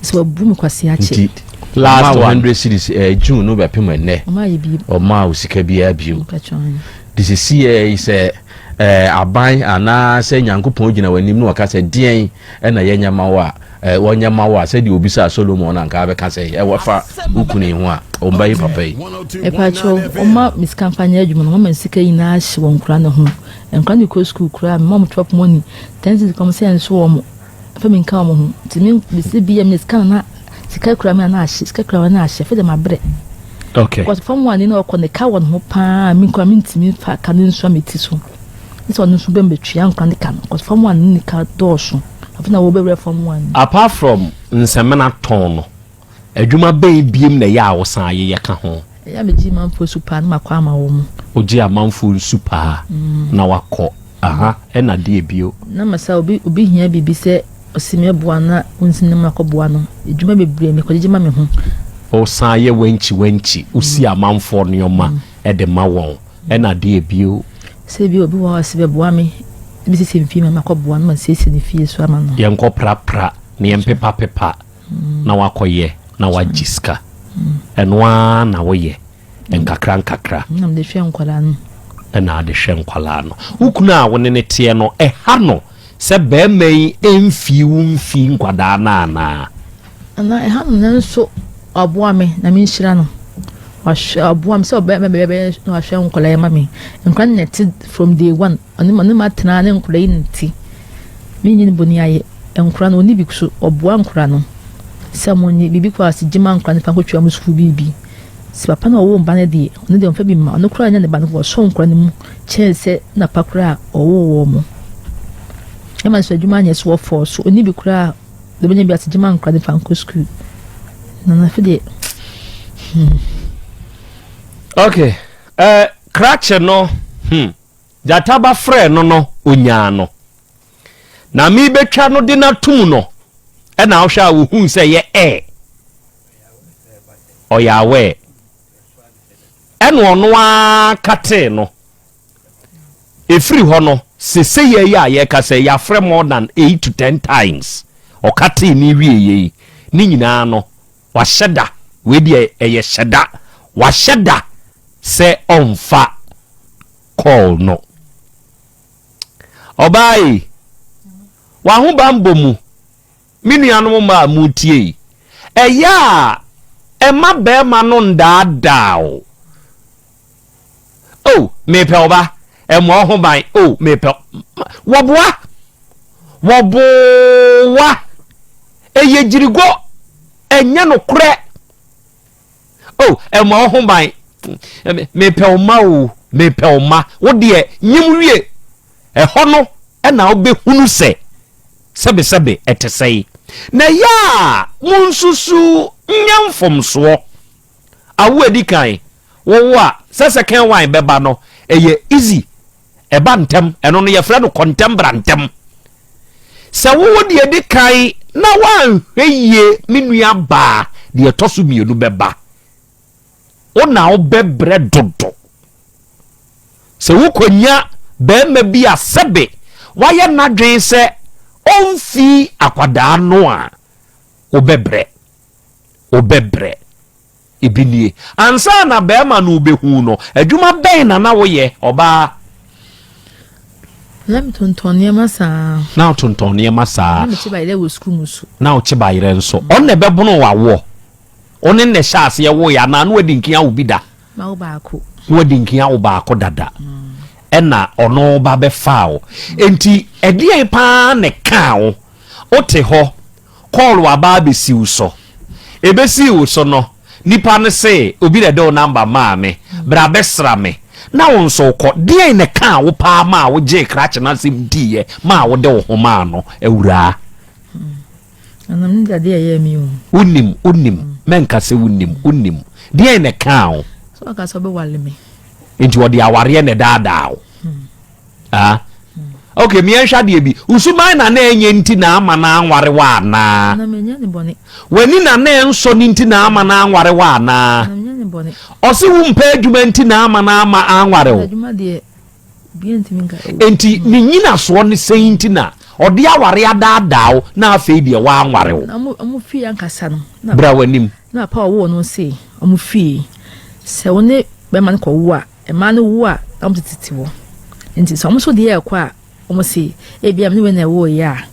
Sɛ wabu me kwasi akyɛ. Nti Last ɔma wo one. 100 cedis June no bɛpem ɛnnɛ. Ɔma yɛ bi. Ɔma wo sika biara bio? Mpakyɛ. De sisi yɛ yi sɛ aban anaasɛ Nyankopɔn gyina w'anim na wɔka sɛ deɛn ɛna yɛnyɛ ma wo a wɔnyɛ ma wo a, sɛdeɛ obisaa Solomon no, anka bɛka sɛ ɛwɔ fa wo kunu yi ho a ɔmba yi papa yi? Mepakyɛw, ɔma me sika mfa nyɛ adwuma no, ɔma me sika nyinaa hye wɔ nkora no ho. Nkora no kɔ sukuu koraa, mema ɔmo chop money 10 cedis kɔm sɛ nso wɔ mo fa mi nka wɔn ho. Nti me mesi bi yɛ me sika no na sika kura me a na ahye, sika kura me na ahye fɛ de ma brɛ. Because form one na ɔkɔ ne ka wɔ ne ho paa, mi nkora mi ntumi fa ka ne nso a me ti so ne sɛ ɔno nso bɛ mbɛtua nkora ne ka no, because form one ne ka dɔɔso, afei na wɔbɛwura form one. Apart from nsɛmina tɔn no, adwuma bɛn biem na ɛyɛ a wosan ayeyɛ ka ho? Ɛyɛ a megye manfoɔ su paa na makɔ ama wɔn mo. Wogye amanfoɔ nsu paa na wakɔ aha, ɛna deɛ bio? Na masa obi hia biribi sɛ ɔsi mi ɛboa na nsi ne mu akɔboa no. Edwuma bebree mekɔgyegye ma me ho. Wosan yɛ wankyi wankyi, wosi amanfoɔ nneɛma ɛde ma wɔn, ɛna deɛ bio? Sɛ bi obi wɔ hɔ a ɔsi bɛboa me ebi sisi mfie ma makɔboa no ma siesie ne fie so ama no. Yɛnkɔ prapra na yɛmpepapepa na wakɔyɛ na wagye sika. Ɛno ara na woyɛ nkakra nkakra? Na mede hwɛ nkwadaa no. Ɛna ade hwɛ nkwalaa no. Wo kunu a wo ne ne teɛ no, ɛha no sɛ bɛrima yi mfii wo mfii nkwadaa no anaa? Ana ɛha no, nanso ɔboa me na menhyira no. Wahwɛ, ɔboa me sɛ ɔbɛyɛ bɛyɛ na wahwɛ nkwadaa yi ma me. Nkwadaa no na ɛte from day one, ɔne ma tena ne nkwadaa yi na ti menyi ne bɔni ayɛ. Nkwadaa no ɔni bi so, ɔboa nkwadaa no sɛ mo nye biribi kɔ ase gye ma nkwadaa no fa nkɔtwa mu sukuu biribi. Sɛ papa na ɔwɔ mba no deɛ, ɔno deɛ ɔmfa bi ma ɔno koraa, nya ne ba no, wɔsɔ nkwadaa no mu kyɛn sɛ na pa koraa a ɔwɔ wɔ mo. Ɛma nso adwuma anyɛ so, wɔfɔɔ so ɔni bi koraa de bɛnya bi ase gye ma nkwadaa no fa nkɔ sukuu na nafe deɛ. Okay, krakye no, gyataba frɛ no onyaa no na mebɛtwa no de no atom no, ɛna wohwɛ a wohuu sɛ yɛ ɛ ɔyɛ awɛ, ɛna ɔno ara katee no ɛfiri hɔ no. Sese yɛ yi a yɛka sɛ yɛafrɛ more than 8 to 10 times, ɔkatee ne wie yɛ yi ne nyinaa no, wahyɛ da. Wei deɛ ɛyɛ hyɛ da, wahyɛ da sɛ ɔmfa call no. Ɔbaa yi, waho bambɔ mu, me nuanom mma a mutie yi, ɛyɛ a ɛma bɛrima no ndaadaa o. O mepɛ ɔba ɛmɔ ho ban o, mepɛ wɔboa wɔboa, ɛyɛ gyirigo, ɛnyɛ nokorɛ o. Ɛmɔ ho ban, mepɛ ɔma o, mepɛ ɔma wo deɛ nyim wie ɛhɔ no, ɛna wobɛhunu sɛ sɛbesɛbe ɛte sɛe. Na ɛyɛ a monsusu nyɛ mfomsoɔ awo adi kan wɔwo a, sɛ second one bɛba no ɛyɛ easy, ɛba ntɛm. Ɛno no yɛfrɛ no kɔntɛm bra ntɛm. Sɛ wowɔ deɛ di kan na woanhwɛ yie, me nua baa, deɛ ɛtɔ so mmienu bɛba, wo na wobɛbrɛ dodo. Sɛ wokɔnya bɛrima bi a sɛbe wayɛ n'adwene sɛ ɔmfii akwadaa no a, wobɛbrɛ, wobɛbrɛ. Ebi nie, ansa na bɛrima no wobɛhu no, adwuma bɛn na na woyɛ, ɔbaa? Na metontɔn nneɛma saa. Na wotontɔn nneɛma saa. Na mekye bayerɛ wɔ sukuu mu so. Na wokye bayerɛ nso. Ɔno na ɛbɛbono wawoɔ, ɔne na ɛhyɛ aseɛ woyɛ anaa na wadi nkia wo bi da? Ma wo baako. Na wadi nkia wo baako dada, ɛna ɔno ba bɛfaa wo. Nti ɛdeɛn paa na ɛkaa wo wote hɔ, call aba abɛsi wo so, ɛbɛsii wo so no? Nipa no se obi na ɛde wo number maa me, bra bɛsra me. Na wo nso wokɔ. Deɛn na ɛkaa wo paa maa wogyee krakye no asɛm diiɛ maa wode wo ho maa no, awuraa? Nana menim deɛ adeɛ ɛyɛɛ me o. Wonim, wonim, mɛnka sɛ wonim, wonim. Deɛn na ɛkaa wo? Sɛ ɔka sɛ ɔbɛwale me. Nti ɔde awareɛ na ɛdaadaa wo? Ah. Okay, meɛnhwɛ adeɛ bi. Wo suban na na ɛnyɛ nti na ama no anware wo anaa? Na menyɛ ne bɔne. W'ani na na ɛnsɔ no nti na ama no anware wo anaa? Na menyɛ ne bɔne. Ɔse wo mpɛ adwuma nti na ama no ama anware wo? Adwuma deɛ obiara ntumi nka. Enti ne nyinasoɔ ne sɛn nti na ɔde aware adaadaa wo na afei deɛ wanware wo? Na ɔmo fie ankasa no. Bra w'anim. Na papa a ɔwoo no se ɔmo fie sɛ wo ne bɛrima no kɔwo a Mmaa no wo a, na wɔtete hɔ. Nti sɛ wɔn nso deɛ ɛkɔ a, wɔn se, ebia me ne wei na ɛwoo yɛ a,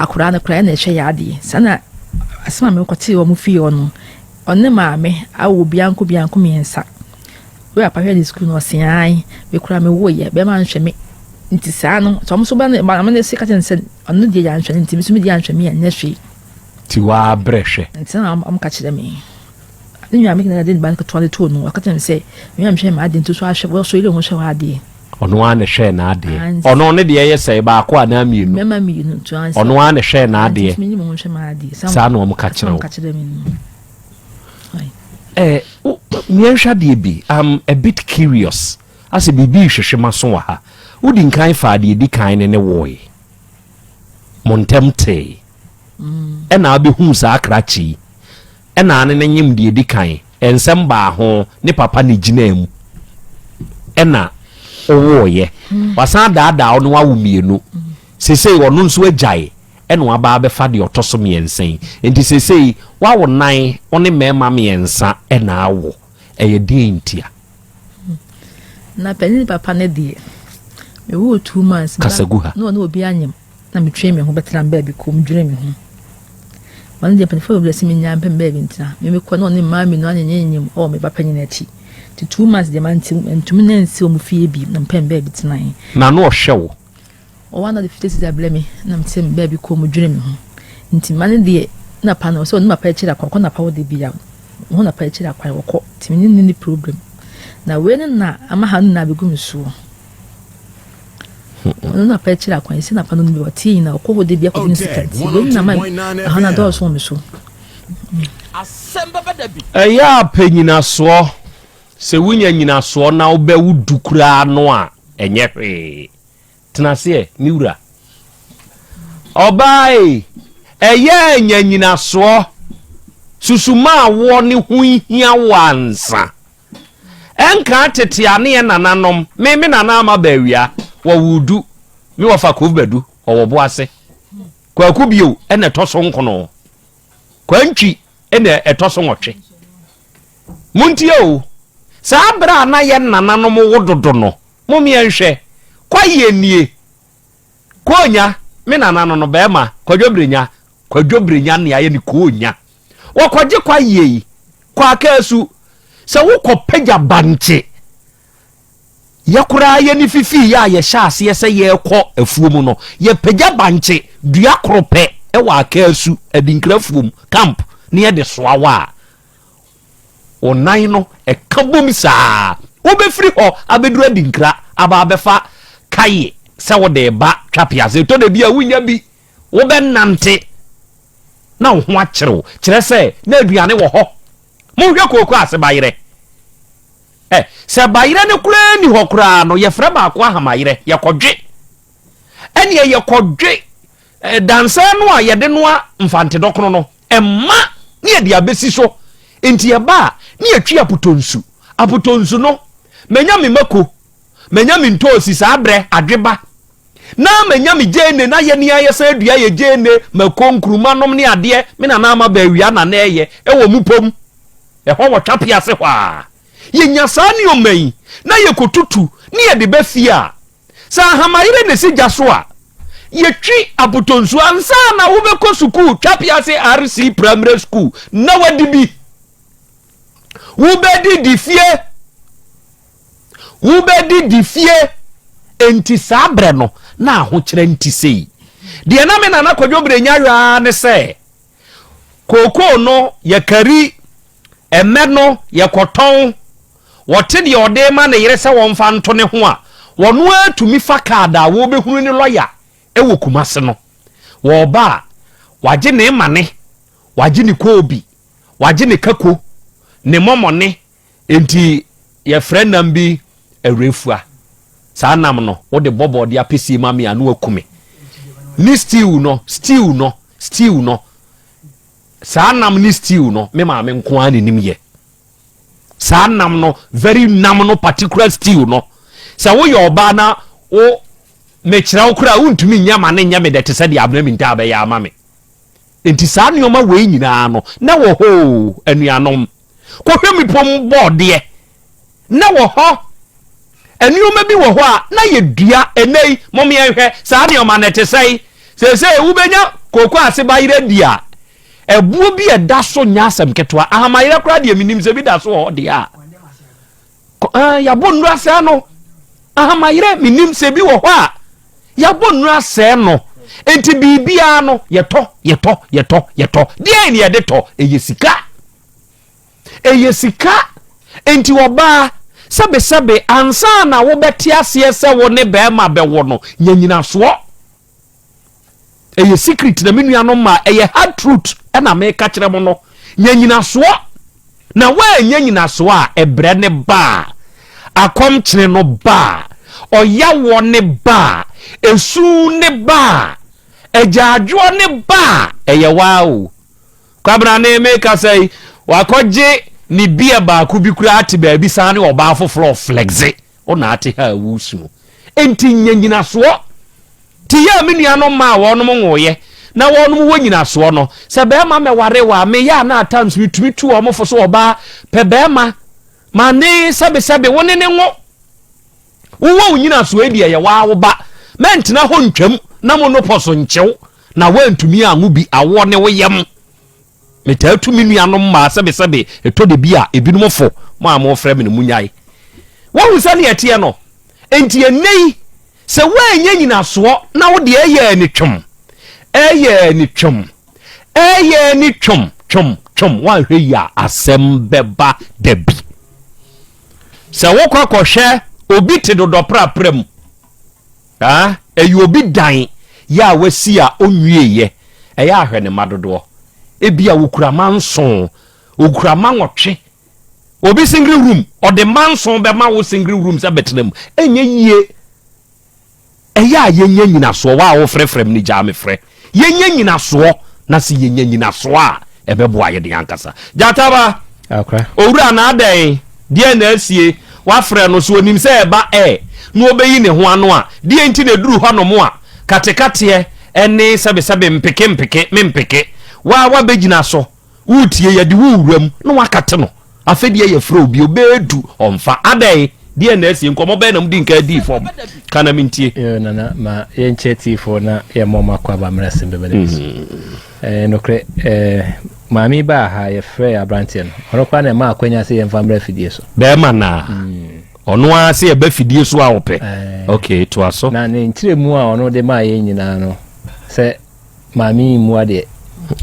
akwadaa no koraa ɛna ɛhwɛ yɛ adeɛ. Saa na asɛm a mekɔtee wɔn fie hɔ no, ɔne maame awo bianko bianko mmiɛnsa. Wei apa hwɛ ne sukuu no, ɔse ae, me koraa me woo yɛ, bɛrima nhwɛ me. Nti saa no, sɛ wɔn nso ba no, maame no se ka kyerɛ no sɛ, ɔno deɛ yɛanhwɛ no, nti me nso me deɛ anhwɛ me a, ɛnyɛ hwee. Nti waa brɛ hwɛ. Nti na wɔn ka kyerɛ me. Ne nua me na de ne ba no ketewa no too no, ɔka kyerɛ me sɛ, me a mehwɛ m'adeɛ nti so ahwɛ, wɔsɔ yere ho hwɛ w'adeɛ. Ɔno ara na ɛhwɛɛ n'adeɛ. Ɔno ne deɛ yɛ sɛe baako anaa mmienu. Mmarima mmienu nti ansa. Ɔno ara na ɛhwɛɛ n'adeɛ. Nti menyi me ho nhwɛ m'adeɛ. Saa na wɔn ka kyerɛ wo. Ka kyerɛ me no. Eh, yɛnhwɛ adeɛ bi. I'm a bit curious. Asɛ biribi rehwehwe m'aso wɔ ha. Wodi nkan faa deɛ edi kan ne ne woe. Mo ntɛm tee. Ɛna abɛhuu saa krakye yi. Ɛna ne no nyem deɛ ɛdi kan, nsɛm baa ho, ne papa ne gyinaa mu ɛna ɔwooyɛ. Wasan adaadaa wo na wawo mmienu. Seesei ɔno nso agyae ɛna waba abɛfa deɛ ɔtɔ so mmiɛnsa yi. Nti seesei wawo nan, wo ne mmarima mmiɛnsa ɛna awo. Ɛyɛ deɛn ntia? Na panin papa no deɛ, mewoo 2 months. Kasa gu ha. Na ɔne obi anyem. Na metwee me ho bɛtenaa me baabi komm dwenee me ho. Ɔno deɛ mpanyinfoɔ bebree sɛ menyaa mpɛ me baabi ntena. Me mekɔ na ɔne mmaa mmienu anyenyenyem wɔ me ba panyin akyi. Nti 2 months deɛ mante mantumi nansi wɔn fie bio na mepɛ me baabi tenae. Na na ɔhwɛ wo? Ɔwɔ a na ɔde 50 cedis abrɛ me na mete me baabi komm dwene me ho. Nti mma no deɛ na pa no sɛ ɔne papa akyiri akwan ɔkɔ na pa hɔ da biara ɔho na pa akyiri akwan ɔkɔ nti me ne no nni problem. Na wei no na ama ha no nyinaa abɛgu me soɔ. Ɔno na pɛ kyerɛ akwan si na pa no bi ɔte nyina ɔkɔ hɔ de bi akɔgye ne sika nti wei na ma ɛha na dɔɔso wɔ me so. Ɛyɛ a pɛ nyinasoɔ, sɛ wonya nyinasoɔ na wobɛwo du koraa no a, ɛnyɛ hwee. Tena ase ɛ, me wura. Ɔbaa ei, ɛyɛ a nya nyinasoɔ, susu ma awoɔ no ho hia wo ansa. Ɛnkaa tete a ne yɛn nananom, me me nana ama Baawia, wɔwoo du, me wɔfa Kofi Badu, ɔwɔ Boase. Kwaku bio na ɛtɔ so nkono. Kwantwi na ɛtɔ so nwɔtwe. Montie o, saa berɛ a na yɛn nananom wo dodo no, mom yɛnhwɛ, kwaeɛ nie, Koonya, me nana no no, bɛɛma, Kwadwo Brenya, Kwadwo Brenya ne ayɛ ne Koonya. Wɔkɔgye kwaeɛ yi, kɔ Akaasu, sɛ wokɔ pagya bankye, yɛ koraa yɛ ne fifii yɛ a yɛhyɛ aseɛ sɛ yɛrekɔ afuo mu no, yɛpagya bankye dua koro pɛ wɔ Akaasu, Adinkra afuom, camp, ne yɛde soa wɔ a, Wo nan no ɛka bom saa. Wobɛfiri hɔ abɛduru Adinkra aba abɛfa kaye sɛ wode reba Twapease. Ɛtɔ da bi a wonnya bi. Wobɛnante na wo ho akyere wo. Kyerɛ sɛ na aduane wɔ hɔ. Monhwɛ kooko ase bayerɛ. Ɛ, sɛ bayerɛ no koraa nni hɔ koraa no, yɛfrɛ baako ahamayerɛ. Yɛkɔdwe. Ɛnneɛ yɛkɔdwe dansɛn no a yɛde noa mfantedɔkono no. Ɛmma ne yɛde abɛsi so. Nti ɛba a, ne yɛtwi apotɔnsu. Apotɔnsu no, manya me mako, manya me ntoosi saa berɛ, adweba. Na manya me gyeene, na yɛne a yɛsan dua yɛ gyeene, mako, nkruma nom ne adeɛ, me nana ama baawia na na ɛyɛ, ɛwɔ mupom. Ɛhɔ wɔ Twapia ase hɔ a. Yɛnya saa nneɛma yi, na yɛkɔtutu, ne yɛde ba fie a, Sɛ ahamayere na ɛsi gya so a, yɛtwi apotonsuo ansa na wobɛkɔ sukuu, Twapease RC Primary School, na wadi bi. Wobɛdidi fie. Wobɛdidi fie. Enti saa berɛ no, na ahokyerɛ nti sei. Deɛ na me nana Kwadwo Brenya yɔ ara ne sɛ, kookoo no yɛkari. Ɛmmɛ no yɛkɔtɔn. Wɔte deɛ ɔde rema ne yere sɛ wɔmfa nto ne ho a, wɔno ara tumi fa card a wɔrebɛhunu ne lɔya wɔ Kumase no. Wɔreba a, wagye ne mane, wagye ne koobi, wagye ne kako, ne mɔmɔne, enti yɛfrɛ nam bi awurafua. Saa nam no, wode bɔ bɔɔde apɛsie ma me a, na waku me. Ne stew no, stew no, stew no, saa nam ne stew no, me maame nko ara na ɛnim yɛ. Saa nam no, very nam no, particular stew no, sɛ woyɛ ɔbaa na wo mekyerɛ wo koraa wontumi nyɛ ma ne nyɛ me dɛ te sɛ deɛ Abena Mintaa bɛyɛ ama me. Enti saa nneɛma wei nyinaa no, na wɔ hɔ o, anuanom. Kɔhwɛ mmepɔ mu bɔɔdeɛ, na wɔ hɔ. Nneɛma bi wɔ hɔ a na yɛdua ɛnnɛ yi, mom yɛnhwɛ saa nneɛma no ɛte sɛn. Seesei wobɛnya kooko ase bayerɛ di a, ɛboɔ bi a ɛda so nyɛ asɛm ketewa. Ahamayerɛ koraa deɛ menim sɛ bi da so wɔ hɔ deɛ a. Yɛabɔ nnuro asɛe no. Ahamayerɛ menim sɛ bi wɔ hɔ a yɛabɔ nnuro asɛe no. Enti biribiara no yɛtɔ, yɛtɔ, yɛtɔ, yɛtɔ. Deɛn ne yɛde tɔ? Ɛyɛ sika. Ɛyɛ sika. Enti ɔbaa, sɛbesɛbe, ansa na wobɛte aseɛ sɛ wo ne barima bɛwo no, nya nyinasoɔ. Ɛyɛ secret na me nuanom ma ɛyɛ hard truth ɛna meka kyerɛ mo no. Nya nyinasoɔ. Na woannya nyinasoɔ a, ɛbrɛ ne ba a, akɔmkyene no ba a, ɔyawoɔ ne ba a, esu ne ba a, agyaadwoɔ ne ba a, ɛyɛ waa o. Kwabena ne me kasa yi, wakɔgye ne beer baako bi koraa te baabi saa ne ɔbaa foforɔ ɔflexe. Wo na ate ha a woresu. Enti nya nyinasoɔ. Te yɛ a me nuanom mmaa a wɔnom nwoeɛ na wɔnom wɔ nyinasoɔ no, sɛ bɛrima mɛware wo a, meyɛ a na at times metumi tu wɔn fo so ɔbaa pɛ bɛrima ma ne sɛbesɛbe wo ne ne nwo. Wowɔ wo nyinasoɔ yi deɛ yɛ waa wo ba. Mɛntena hɔ ntwam na monopɔso nkyew na woantumi anwo bi awoɔ ne wo yam. Metaa tu me nuanom mmaa sɛbesɛbe, ɛtɔ da bi a ebinom fo, mo a mofrɛ me no munnyae. Woahu sɛnea ɛteɛ no? Enti ɛnnɛ yi, sɛ woannya nyinasoɔ na wo deɛ ɛyɛ ani twom, ɛyɛ ani twom, ɛyɛ ani twom, twom, twom, woanhwɛ yie a, asɛm bɛba da bi. Sɛ wokɔ kɔhwɛ obi te dodɔprapra mu, Ah, ɛyɛ obi dan yɛ a wasi a ɔnwieeɛ. Ɛyɛ a hwɛ ne mma dodoɔ. Ebia ɔkura mma nson, ɔkura mma nwɔtwe. Obi single room, ɔde mma nson bɛma wo single room sɛ bɛtena mu. Ɛnyɛ yie. Ɛyɛ a yɛnya nyinasoɔ. Wo a wofrɛfrɛ me no gyaa me frɛ. Yɛnya nyinasoɔ, na sɛ yɛnya nyinasoɔ a, ɛbɛboa yɛn ankasa. Gyata ba, owura na adɛn? Deɛn na asie? Woafrɛ no, so ɔnim sɛ ɛba ɛ na ɔbɛyi ne ho ano a? Deɛn nti na ɛduru hɔnom a, katekateɛ ne sɛbesɛbe mpeke mpeke me mpeke? Wo ara woabɛgyina so. Woretie, yɛde wo rewura mu na woakate no. Afei deɛ yɛfrɛ obi, ɔbɛɛdu, ɔmfa. Adɛn? Deɛn na asie? Nkɔmmɔ bɛn na modi nkan dii fam? Ka na mentie. Yoo Nana, ma yɛnkyɛ atiefoɔ na yɛmmɔ wɔn akwaaba mmra asɛm bɛba no bi so. Ɛɛ nokorɛ, ɛɛ maame yi baa ha, yɛfrɛɛ aberanteɛ no. Ɔno koraa na ɛmaa akwanya sɛ yɛmfa mmra afidie so. Bɛrima no a? Ɔno ara sɛ yɛba afidie so a ɔpɛ? Ok, toa so. Na ne nkyerɛmu a ɔno de maa yɛn nyinaa no, sɛ Maame yi mmua deɛ,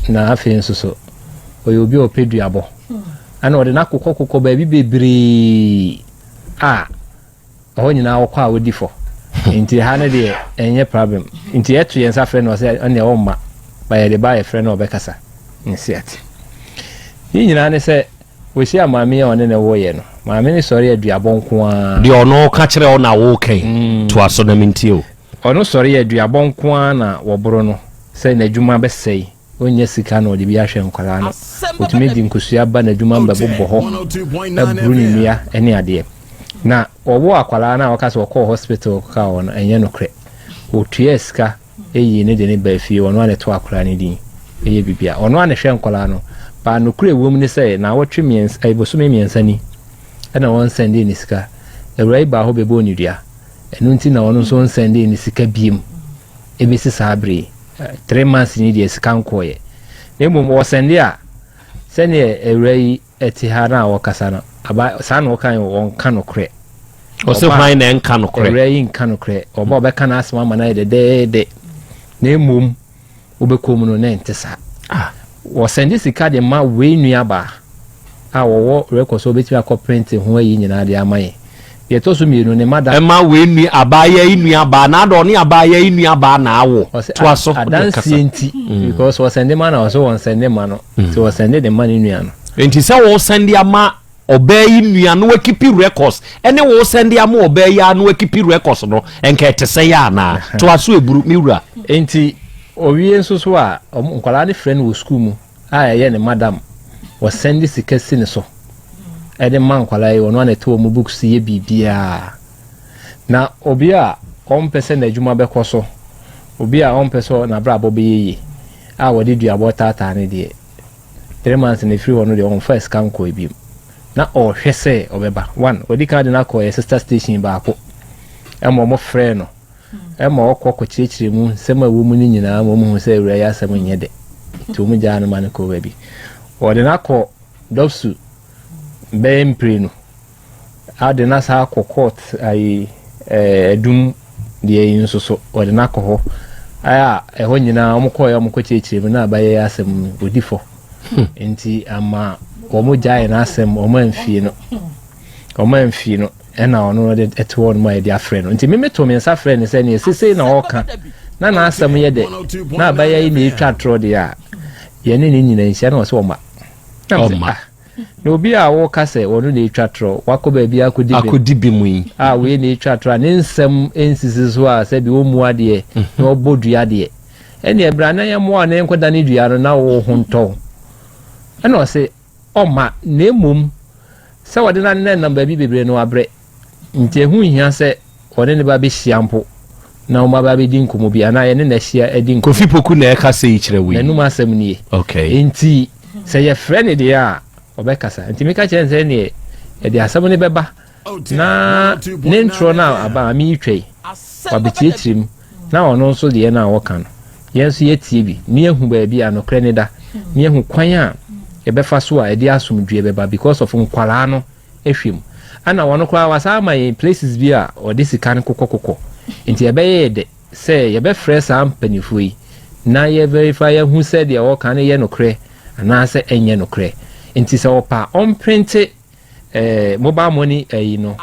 na afei nso so ɔyɛ obi a ɔpɛ duabɔ. Ɛna ɔde n'akokɔkokɔ baabi bebree a ɛhɔ nyinaa ɔkɔ a ɔdi fɔ. Nti ha no deɛ ɛnyɛ problem. Nti yɛto yɛn nsa frɛ no ɔsɛ ɛnneɛ ɔmma. Ba yɛde ba yɛfrɛ no ɔbɛkasa. Nsi ate. Ne nyinaa ne sɛ wɔhyia maame yi a ɔne no woeɛ no, maame no sɔre aduabɔ nko ara. Deɛ ɔno ka kyerɛ wo na woka yi, toa so na mentie o. Ɔno sɔre a aduabɔ nko ara na wɔboro no sɛ n'adwuma bɛsɛe, ɔnnya sika na ɔde bi ahwɛ nkwadaa no. Ɔtumi de nkosua ba n'adwuma mu bɛbobɔ hɔ, aburu ne nnua ne adeɛ. Na wɔwoo akwadaa no a wɔka sɛ ɔkɔɔ hospital kɔkaa hɔ no, ɛnyɛ nokorɛ. Ɔtuaa sika yii no de no baa fie, ɔno ara na ɛtoo akwadaa no din, ɛyɛ biribiara. Ɔno ara na ɛhwɛ nkwadaa no. But nokorɛ a ɛwɔ mu ne sɛ, naawɔtwe mmiɛnsa, ɛɛ bosome mmiɛnsa ni na wɔnsɛndee ne sika. Awuraa yi baa hɔ bɛbɔɔ ne dua. Ɛno nti na ɔno nso nsɛndee ne sika biem ɛbɛsi saa berɛ yi. 3 months ni deɛ sika nkɔɔeɛ. Na mmom ɔsɛnde a, sɛdeɛ awura yi te ha no a ɔkasa no, aba saa na ɔka yi, ɔnka nokorɛ. Ɔse hwan na ɛnka nokorɛ? Awura yi nka nokorɛ. Ɔba ɔbɛka n'asɛm ama no ayɛ dɛdɛɛdɛ. Na mmom wobɛkɔ mu no na ɛnte saa. Wɔsɛnde sika de ma wei nuabaa. a wɔwɔ record sɛ wɔbɛtumi akɔ print ho ayi nyinaa de ama yɛn. Deɛ ɛtɔ so mmienu, ne mada. Ɛma wei nua abaayewa yi nua baa na adɔ ɔne abaayewa yi nua baa na awo. Ɔsɛ Toa so. Wode kasa. adanseɛ nti because wɔsɛnde ma na ɔsɛ wɔnsɛnde ma no nti wɔsɛnde de ma ne nua no. Nti sɛ wɔsɛnde ama ɔbaa yi nua na wakipi records ɛne wɔsɛnde ama ɔbaa yi a na wakipi records no nka ɛte sɛ yɛ anaa? Toa so eburu me wura. Nti owie nso so a ɔmo nkwadaa no frɛ no wɔ sukuu mu a ɛyɛ ne madam wɔsɛnde sika si ne so ɛde ma nkwadaa yi ɔno ana ɛtɔ wɔn books yɛ biribiara na obi a ɔmpɛ sɛ n'adwuma bɛkɔ so obi a ɔmpɛ sɛ n'abrabɔ bɛyɛ yie a wɔde duabɔ taataa ne deɛ 3 months na efiri hɔ no deɛ ɔnfa sika nkɔ ebiem na ɔrehwɛ sɛ ɔbɛba one wɔde kan de no akɔ yɛ sister station baako ɛma ɔmo frɛ no ɛma ɔkɔ kɔkyerɛkyerɛ mu nsɛm a ɛwɔ mu no nyinaa ma ɔmo hu sɛ awura yi asɛm nyɛ dɛ nti ɔmo gyaa no ma no kɔ baabi wɔde no akɔ DOVVSU bɛyɛ mprenu ade no asa akɔ court ayi ɛdum deɛ yi nso so wɔde no akɔ hɔ a ɛhɔ nyinaa ɔmo kɔɔ yɛ ɔmo kɔ kyerɛkyerɛ mu na abayɛ yɛ asɛm no odi fɔ nti ama wɔn gyae n'asɛm wɔn amfie no wɔn amfie no ɛna ɔno de ɛte hɔ nom a yɛde afrɛ no nti mímí to mi nsa frɛ no sɛ nea sese na ɔka na n'asɛm yɛ dɛ na abayɛ yi na etwa atorɔ deɛ a yɛne ne nyina nhyia na ɔsɛ ɔma na mo sɛ Ɔma. ah na obi a wɔka sɛ ɔno na etwa torɔ wakɔ baabi akɔdi bem Akɔdi bi mu yi. A wei na etwa torɔ a ne nsɛm nsisi so a sɛbi wɔn mu adeɛ na ɔbɔ dua deɛ ɛnna ɛbra na yɛn mmoa na yɛn nkɔda ne dua no na wɔn ho ntɔw ɛna ɔsɛ ɔma na emom sɛ wɔde na ne nam baabi bebree no abrɛ nti ehu nhia sɛ ɔne ne ba bɛhyia mpo na wɔn aba bɛdi nkɔmɔ bi anaa yɛne n'ahyia adi nkɔmɔ. Kofi Poku na ɛka sɛ yi kyerɛ wei. N'anum asɛm nie. Nti sɛ yɛfrɛ ne deɛ a ɔbɛkasa nti meka kyerɛ no sɛ neɛ yɛde asɛm no bɛba na ne ntorɔ no a aba a meretwa yi wabɛkyerɛkyerɛ mu na ɔno nso deɛ no a wɔka no yɛn nso yɛtie bi na yɛhu baabi a nokorɛ ne da na yɛhu kwan a yɛbɛfa so a ɛde asomdwoeɛ bɛba because of nkwalaa no ahwɛ mu ɛna wɔn koraa wasa ama yɛn places bi a ɔde sika no kokɔkokɔ nti ɛbɛyɛ yɛ dɛ sɛ yɛbɛfrɛ saa mpanimfoɔ yi na yɛ verify yɛhu sɛ deɛ wɔka no yɛ nokorɛ anaasɛ ɛnyɛ nokorɛ nti sɛ ɔpa ɔmprinte mobile money ɛyi no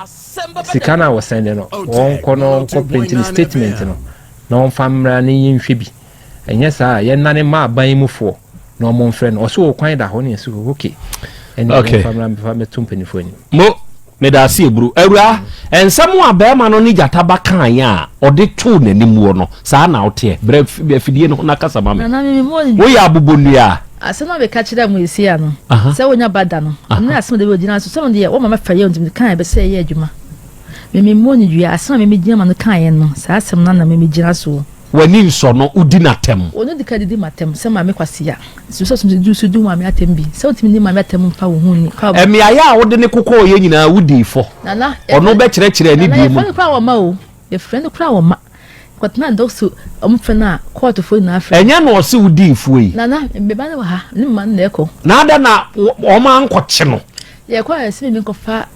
sika no a wɔsɛnde no wɔnkɔ no ɔnkɔ print ne statement no na ɔmfa mmra ne yɛnhwɛ bi ɛnyɛ saa a yɛnane ma aban mufoɔ na ɔmo mfrɛ no ɔso wɔ kwan da hɔ ne yɛsɛ okay ɛne ɔmfa mmra mfa mɛto mpanimfoɔ anim. Mo meda ase eburu awura nsɛm a bɛrima no ne gyata ba kaeɛ a ɔde too n'anim wɔ no saa na woteɛ brɛ afidie no ho na kasa ma me. Nana mi mo ni. Woyɛ abobonnua. Asɛm a bɛka kyerɛ mo esi ano sɛ wonya ba da no ɛno ne asɛm de bi ogyina so sɛ deɛ wɔma mɛfa yɛ ntumi kan bɛ sɛ ɛyɛ adwuma mimi mo ni dua asɛm a mimi gyina ma no kan yɛ no saa asɛm no na mimi gyina so. W'ani nsɔ no wodi n'atɛm. Ɔno di ka didi m'atɛm sɛ maame kwasia so sɛ so so di maame atɛm bi sɛ wotumi ni maame atɛm mfa wo ho ni. Mmeaeɛ a wode ne kokɔɔ yɛ nyinaa wodii fɔ. Nana ɔno bɛkyerɛkyerɛ ne die mu. Nana yɛfrɛ no koraa wɔ ma o yɛfrɛ no koraa wɔ ma kɔtena dɔkso ɔmo frɛ no a kɔɔtofoɔ nyinaa frɛ. Ɛnyɛ na ɔse wodii fo yi. Nana mbeba no wɔ ha ne mma no na ɛkɔ. Na ada na ɔmo ankɔkye no. Yɛkɔ a yɛsɛ mi nkɔfa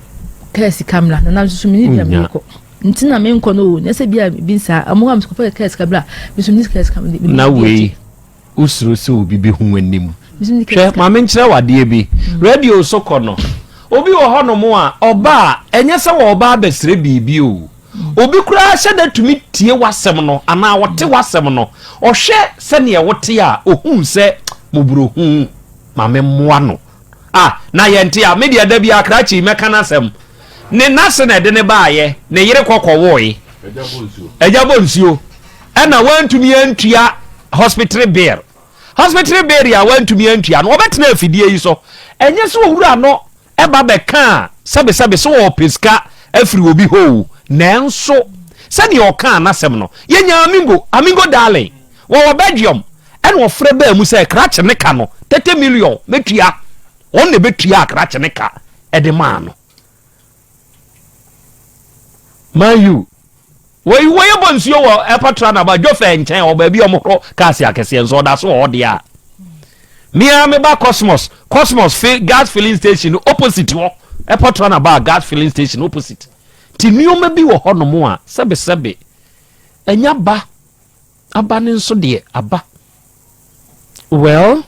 kaa sika mmra nana nso so mi ni bia mi kɔ nti na mi nkɔ no o nyɛ sɛ bia bi nsaa ɔmo hɔ a mi kɔfa kaa sika bra mi nso mi ni kaa sika mi. Na wei wosuro sɛ obi bɛhu w'anim hwɛ maame nkyerɛ wadeɛ bi radio so kɔ no obi wɔ hɔnom a ɔba a ɛnyɛ sɛ wɔba abɛsrɛ biribi o obi koraa hyɛ da tumi tie w'asɛm no anaa ɔte w'asɛm no ɔhwɛ sɛdeɛ wote a ohuu sɛ mmɔborɔhu maame mmoa no a na yɛnte a medeɛ da bi akrakye mɛka n'asɛm ne n'ase na ɛde ne baayɛ ne yere kɔkɔwoe agya bɔ nsuo ɛna wantumi antua hospital bill hospital bill a wantumi antua no wɔbɛtena afidie yi so ɛnyɛ sɛ owura no ɛba bɛka a sɛbesɛbe sɛ wɔpɛ sika afiri obi hɔ o nanso sɛdeɛ ɔkaa n'asɛm no yɛnya Amingo Amingo darling wɔwɔ Belgium ɛna ɔfrɛ baa mu sɛ krakye ne ka no 30 million mɛtua wɔn na ɛbɛtua krakye ne ka ɛde maa no man u wɔyi wɔyɛ bɔ nsuo wɔ airport roundabout dwofɛ nkyɛn wɔ baabi a wɔhoro cars akɛseɛ nso ɔda so wɔ hɔ deɛ a mmea meba Cosmos Cosmos fi gas filling station opposite hɔ airport roundabout gas filling station opposite ti nneɛma bi wɔ hɔnom a sɛbesɛbe ɛnya ba aba ne nso deɛ aba well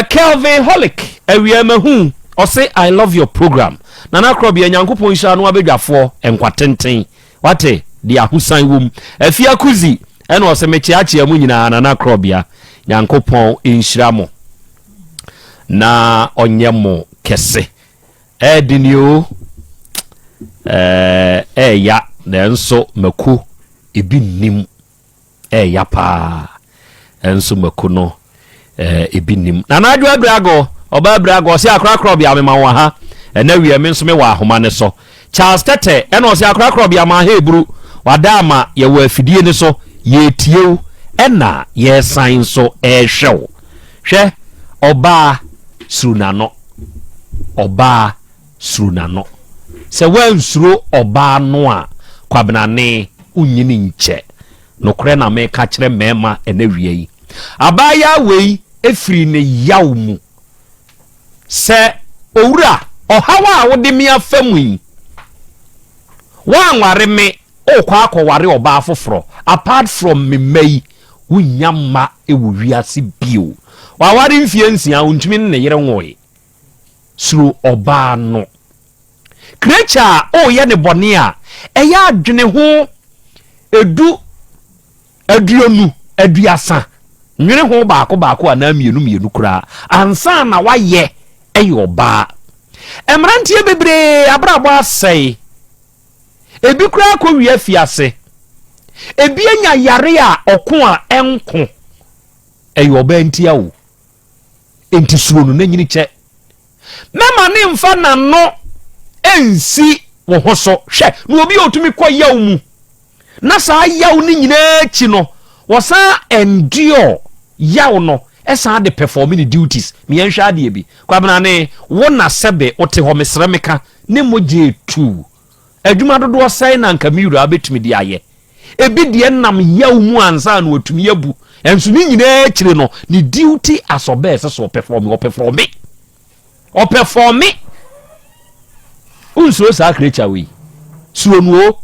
Kelvin Holic awia mahu. Ɔse I love your program Nana Korɔbea Nyankopɔn nhyira no abadwafoɔ nkwa tenten wate deɛ ahosan wom Afia Kuzi ɛna ɔse mekyeakyea mo nyinaa Nana Korɔbea Nyankopɔn nhyira mo na ɔnyɛ mo kɛse Ɛɛdene o ɛɛ ɛɛya nanso mako ebi nnim. Ɛɛya paa nso mako no ebi nnim. Nana Adwo Abirago, ɔbaa Abirago, ɔse akorakora ɔbea mema wo aha. Ɛnɛ wiɛ me nso me wɔ ahoma ne so. Charles Tɛtɛ ɛna ɔse akorakora ɔbea ma aha eburu. Wada ama yɛwɔ afidie ne so yɛretie wo ɛna yɛresan nso ɛrehwɛ wo. Hwɛ ɔbaa suro n'ano. Ɔbaa suro n'ano. Sɛ woansuro ɔbaa no a, Kwabenane, wonnyini nkyɛ. Nokorɛ na meka kyerɛ mmarima ɛnɛ awia yi. Abaayaa wei firi ne yaw mu sɛ, Owura, ɔhaw a wode me afa mu yi, woanware me, worekɔ akɔware ɔbaa foforɔ, apart from me mma yi, wonnya mma wɔ wiase bio. Waware mfeɛ nsia, ɔntumi ne ne yere nwoe. Suro ɔbaa no. Creature a ɔreyɛ ne bɔne a, ɛyɛ adwene ho edu, aduonu, aduasa. Nwene ho baako baako anaa mmienu mmienu koraa ansa na wayɛ ɛyɛ ɔbaa. Mmeranteɛ bebree abrabɔ asɛe. Ebi koraa kɔwie afiase. Ebi anya yare a ɔko a ɛnko. Ɛyɛ ɔbaa ntia o. Enti suro no na nyini kyɛ. Mɛma ne mfa n'ano nsi wo ho so. Hwɛ, na obi a otumi kɔ yaw mu, na saa yaw no nyinaa akyi no, wɔsan endure yaw no, san de perform ne duties. Me yɛnhwɛ adeɛ bi. Kwabena ne, wo na sɛbe wote hɔ, mesrɛ meka, ne mogya etu. Adwuma dodoɔ sɛn na anka me wura bɛtumi de ayɛ? Ebi deɛ nam yaw mu ansa na watumi abu. Ɛnso ne nyinaa akyire no, ne duty as ɔbaa ɛsɛ sɛ ɔpɛfɔme, ɔpɛfɔme. Ɔpɛfɔme. Wonsuro saa creature wei. Suro no o.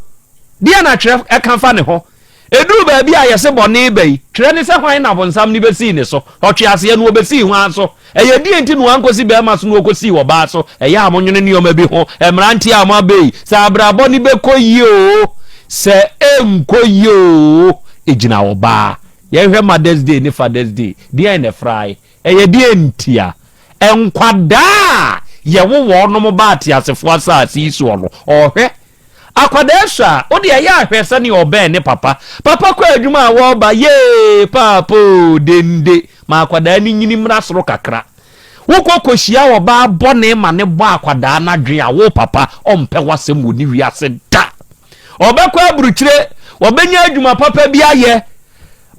Deɛ na twerɛ ɛka fa ne ho. Ɛduru baabi a yɛse bɔne ba yi, twerɛ ne sɛ hwan na bonsam no bɛsii ne so? Ɔtweaseɛ no ɔbɛsii hwan so? Ɛyɛ deɛn nti na wankɔsi barima so na ɔkɔsii ɔbaa so? Ɛyɛ a monwene nneɛma bi ho, mmeranteɛ a moaba yi, sɛ abrabɔ no bɛkɔ yie oo, sɛ ɛnkɔ yie oo, ɛgyina ɔbaa. Yɛnhwɛ Mother's Day ne Father's Day, deɛn na ɛfrae? Ɛyɛ deɛn ntia? Nkwadaa a yɛwo wɔnom ba ateasefoɔ asase yi soɔ no, ɔhwɛ Akwadaa su a, wo deɛ yɛ a hwɛ sɛdeɛ ɔbɛn ne papa. Papa kɔ adwuma a wɔreba, yee paapa oo, dende. Ma akwadaa no nyini mmra soro kakra. Wokɔ kɔhyia ɔbaa bɔne ma no bɔ akwadaa no adwene a, wo papa, ɔmpɛ w'asɛm wɔ ne wiase da. Ɔbɛkɔ aburukyire, ɔbɛnya adwuma papa bi ayɛ.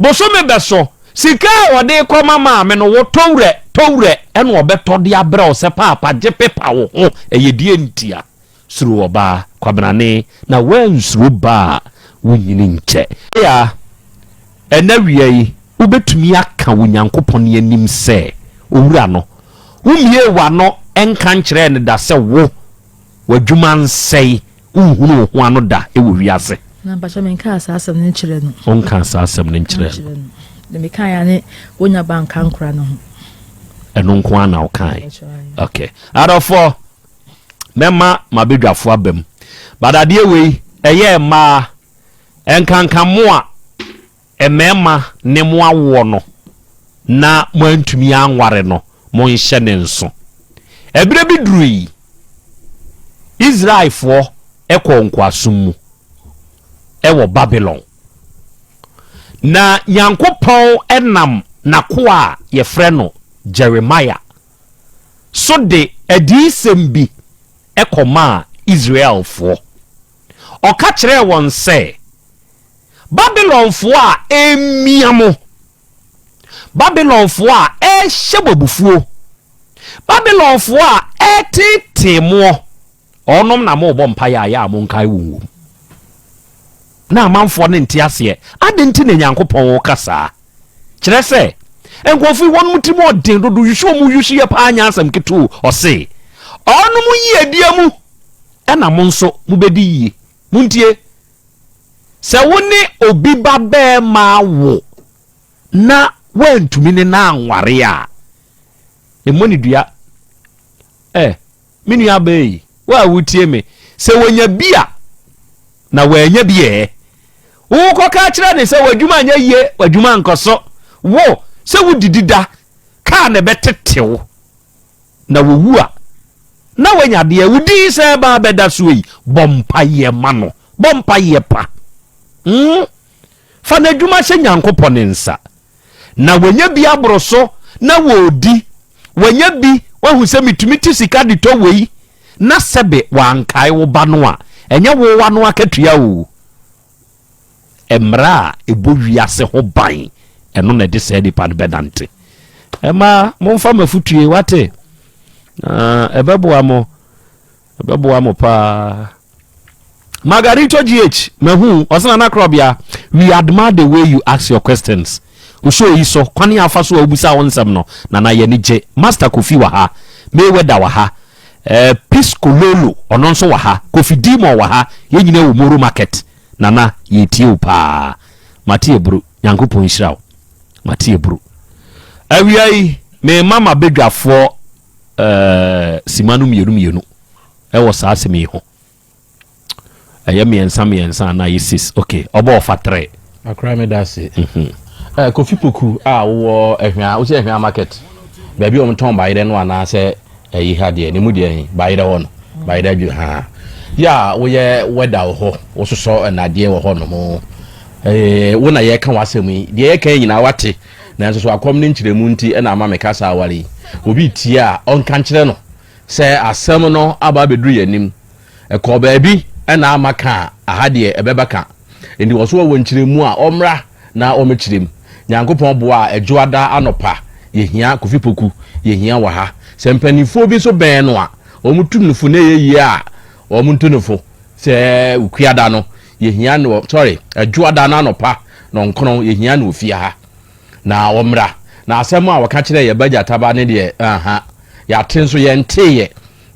Bosome bɛso, sika a ɔde rekɔma maame no, wo towrɛ, towrɛ, ɛna ɔbɛtɔ de abrɛ wo sɛ paapa gye pepa wo ho. Ɛyɛ deɛ ntia? Suro ɔbaa, kwabenane, na woansuro ba a, wonnyini nkyɛ. A Ɛnnɛ awia yi, wobɛtumi aka wɔ Nyankopɔn anim sɛ, Owura no, wommiee w'ano nka nkyerɛɛ no da sɛ wo, w'adwuma nsɛe, wonhunu wo ho ano da wɔ wiase. Na mpakyɛ menkaa saa asɛm no nkyerɛ no. Wonkaa saa asɛm no nkyerɛ no. Deɛ mekaeɛ ara ne wonya ba nka nkora no ho. Ɛno nko ara na wokae. Okay. Adɔfoɔ. Mɛma m'abadwafo aba mu. But adeɛ wei ɛyɛ mmaa ɛnkanka mo a mmarima ne mo awoɔ no na moantumi anware no monhyɛ ne nso. Ɛberɛ bi durui Israelfoɔ kɔɔ nkoasom mu wɔ Babylon. Na Nyankopɔn nam n'akoa a yɛfrɛ no Jeremiah so de adiyisɛm bi kɔmaa Israelfoɔ. Ɔka kyerɛɛ wɔn sɛ, Babilonfoɔ a ɛremia mo, Babilonfoɔ a ɛrehyɛ mo abufuo, Babilonfoɔ a ɛreteetee moɔ, wɔnom na morebɔ mpaeɛ a ɛyɛ a monkae wɔn wom. Na amanfoɔ no nte aseɛ. Adɛn nti na Nyankopɔn reka saa? Kyerɛ sɛ, nkurɔfo yi wɔnom tirim ɔden dodo, yusu wɔn yusu yɛ paa nyɛ asɛm ketewa o. Ɔse, ɔnom yiedie mu ɛna mo nso mobɛdi yie. Montie, sɛ wo ne obi ba bɛɛma awo na woantumi ne no anware a, mmɔ ne dua. Ɛ. Me nua baa yi, wo a wotie me, sɛ wɔnya bi a, na wɔanya bi ɛ. Wokɔka kyerɛ ne sɛ w'adwuma nyɛ yie, w'adwuma nkɔ so. Wo, sɛ wodidi da, kaa na ɛbɛtete wo. Na wɔwu a, na wanya deɛ wo din sɛ ɛba abɛda soɔ yi, bɔ mpaeɛ ma no. Bɔ mpaeɛ pa. Hmm? Fa n'adwuma hyɛ Nyankopɔn ne nsa. Na wanya bi aboro so na wɔredi. Wanya bi, wahu sɛ metumi te sika de tɔ wei, na sɛbe wankae wo ba no a, ɛnyɛ wo w'ano akatua o. Mmara a ɛbɔ wiase ho ban, ɛno na ɛde saa nipa no bɛnante. Ɛma momfa m'afutue, wate? Na ɛbɛboa mo. Ɛbɛboa mo paa. Margarito GH, mahu, ɔsɛ Nana Krɔbea, we admire the way you ask your questions. Wo show yi so, kwane a afa so a wobisa wo nsɛm no, Nana yɛn ani gye. Master Kofi wɔ ha, Mayweather wɔ ha, eh, Piscololo, ɔno nso wɔ ha, Kofi Demon wɔ ha, yɛn nyinaa wɔ Moro Market. Nana, yɛretie wo paa. Mate aburu, Nyankopɔn nhyira wo. Mate aburu. Awia yi, mema m'abadwafoɔ eh, sima no mmienu mmienu ɛwɔ saa asɛm yi ho. Ɛyɛ mmiɛnsa mmiɛnsa anaa ɛyɛ sis. Ok, ɔbɔ ɔfa trɛ. Akora me da ase. Mhm. Eh, Kofi Poku a wowɔ Ahwea, wosɛ Ahwea market, baabi a wɔtɔn bayerɛ no anaasɛ ɛyi ha deɛ, ne mu deɛ he, bayerɛ hɔ no, bayerɛ adwo ha. Yɛ a woyɛ wɛda wɔ hɔ, wososɔ nnadeɛ wɔ hɔ nom. Eh, wo na yɛka w'asɛm yi, deɛ yɛka yi nyinaa wate, nanso so akɔm ne nkyerɛmu nti na ama meka saa aware yi. Obi tie a, ɔnka nkyerɛ no sɛ asɛm no aba abɛduru yɛn anim. Ɛkɔɔ baabi na ama ka a, aha deɛ ɛbɛba ka. Enti wɔ so wɔwɔ nkyerɛmu a, ɔmmra na ɔmmɛkyerɛ mu. Nyankopɔn boa a, Ɛdwoada anɔpa, yɛhia Kofi Poku, yɛhia wɔ ha. Sɛ mpanimfoɔ bi nso bɛn no a, wɔtu no fo na ɛyɛ yie a, wɔntu no fo. Sɛ Wukuada no, yɛhia no wɔ, sorry, Ɛdwoada no anɔpa nɔnkron, yɛhia no wɔ fie ha. Na ɔmmra. Na asɛm a ɔka kyerɛɛ yɛn ba gyataba no deɛ, aha, yɛate nso yɛnteeɛ,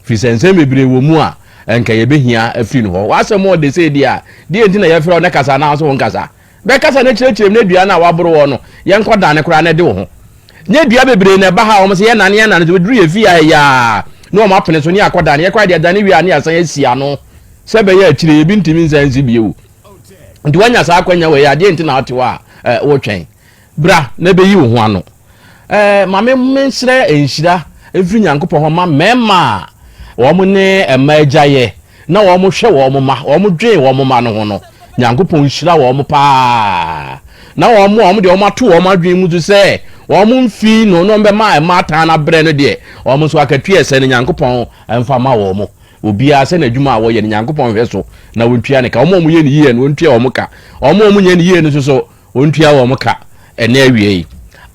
firi sɛ nsɛm bebree wɔ mu a ɛnka yɛbɛhia afiri no hɔ. W'asɛm ɔde sei deɛ a, deɛ nti na yɛfrɛ wo na kasa anaa wo nso wonkasa? Bɛkasa na kyerɛkyerɛ mu na dua no a woaboro wɔ no, yɛnkɔdane koraa na ɛde wo ho. Nyɛ dua bebree na ɛba ha a wɔn sɛ yɛnane yɛnane, sɛ wɔduru yɛn fie a ɛyɛ a na wɔn apene so ne yɛakɔdane, yɛkɔ a deɛ dane wie a ne yɛasan asi ano sɛ ɛbɛyɛ akyire ebi ntumi nsan nsi bio. Nti woanya saa akwanya wei adeɛ nti na wote hɔ a eh, wotwɛn. Bra na bɛyi wo ho ano. Eh, ma me mensrɛ nhyira mfiri Nyankopɔn hɔ ma mmarima a wɔn ne mma agya yɛ na wɔn hwɛ wɔn mma, wɔn dwen wɔn mma no ho no. Nyankopɔn nhyira wɔn paa. Na wɔn a wɔn deɛ wɔn ato wɔn adwene mu so sɛ wɔn mfi no na wɔn bɛma mma atan no abrɛ no deɛ, wɔn nso akatua ɛsɛ no Nyankopɔn mfa ma wɔn. Obiara sɛ n'adwuma a wɔyɛ no Nyankopɔn nhwɛ so na wɔntua ne ka. Wɔn a wɔyɛ no yie no wɔntua wɔn ka. Wɔn a wɔnyɛ no yie no nso so wɔntua wɔn ka ɛnɛ awia yi.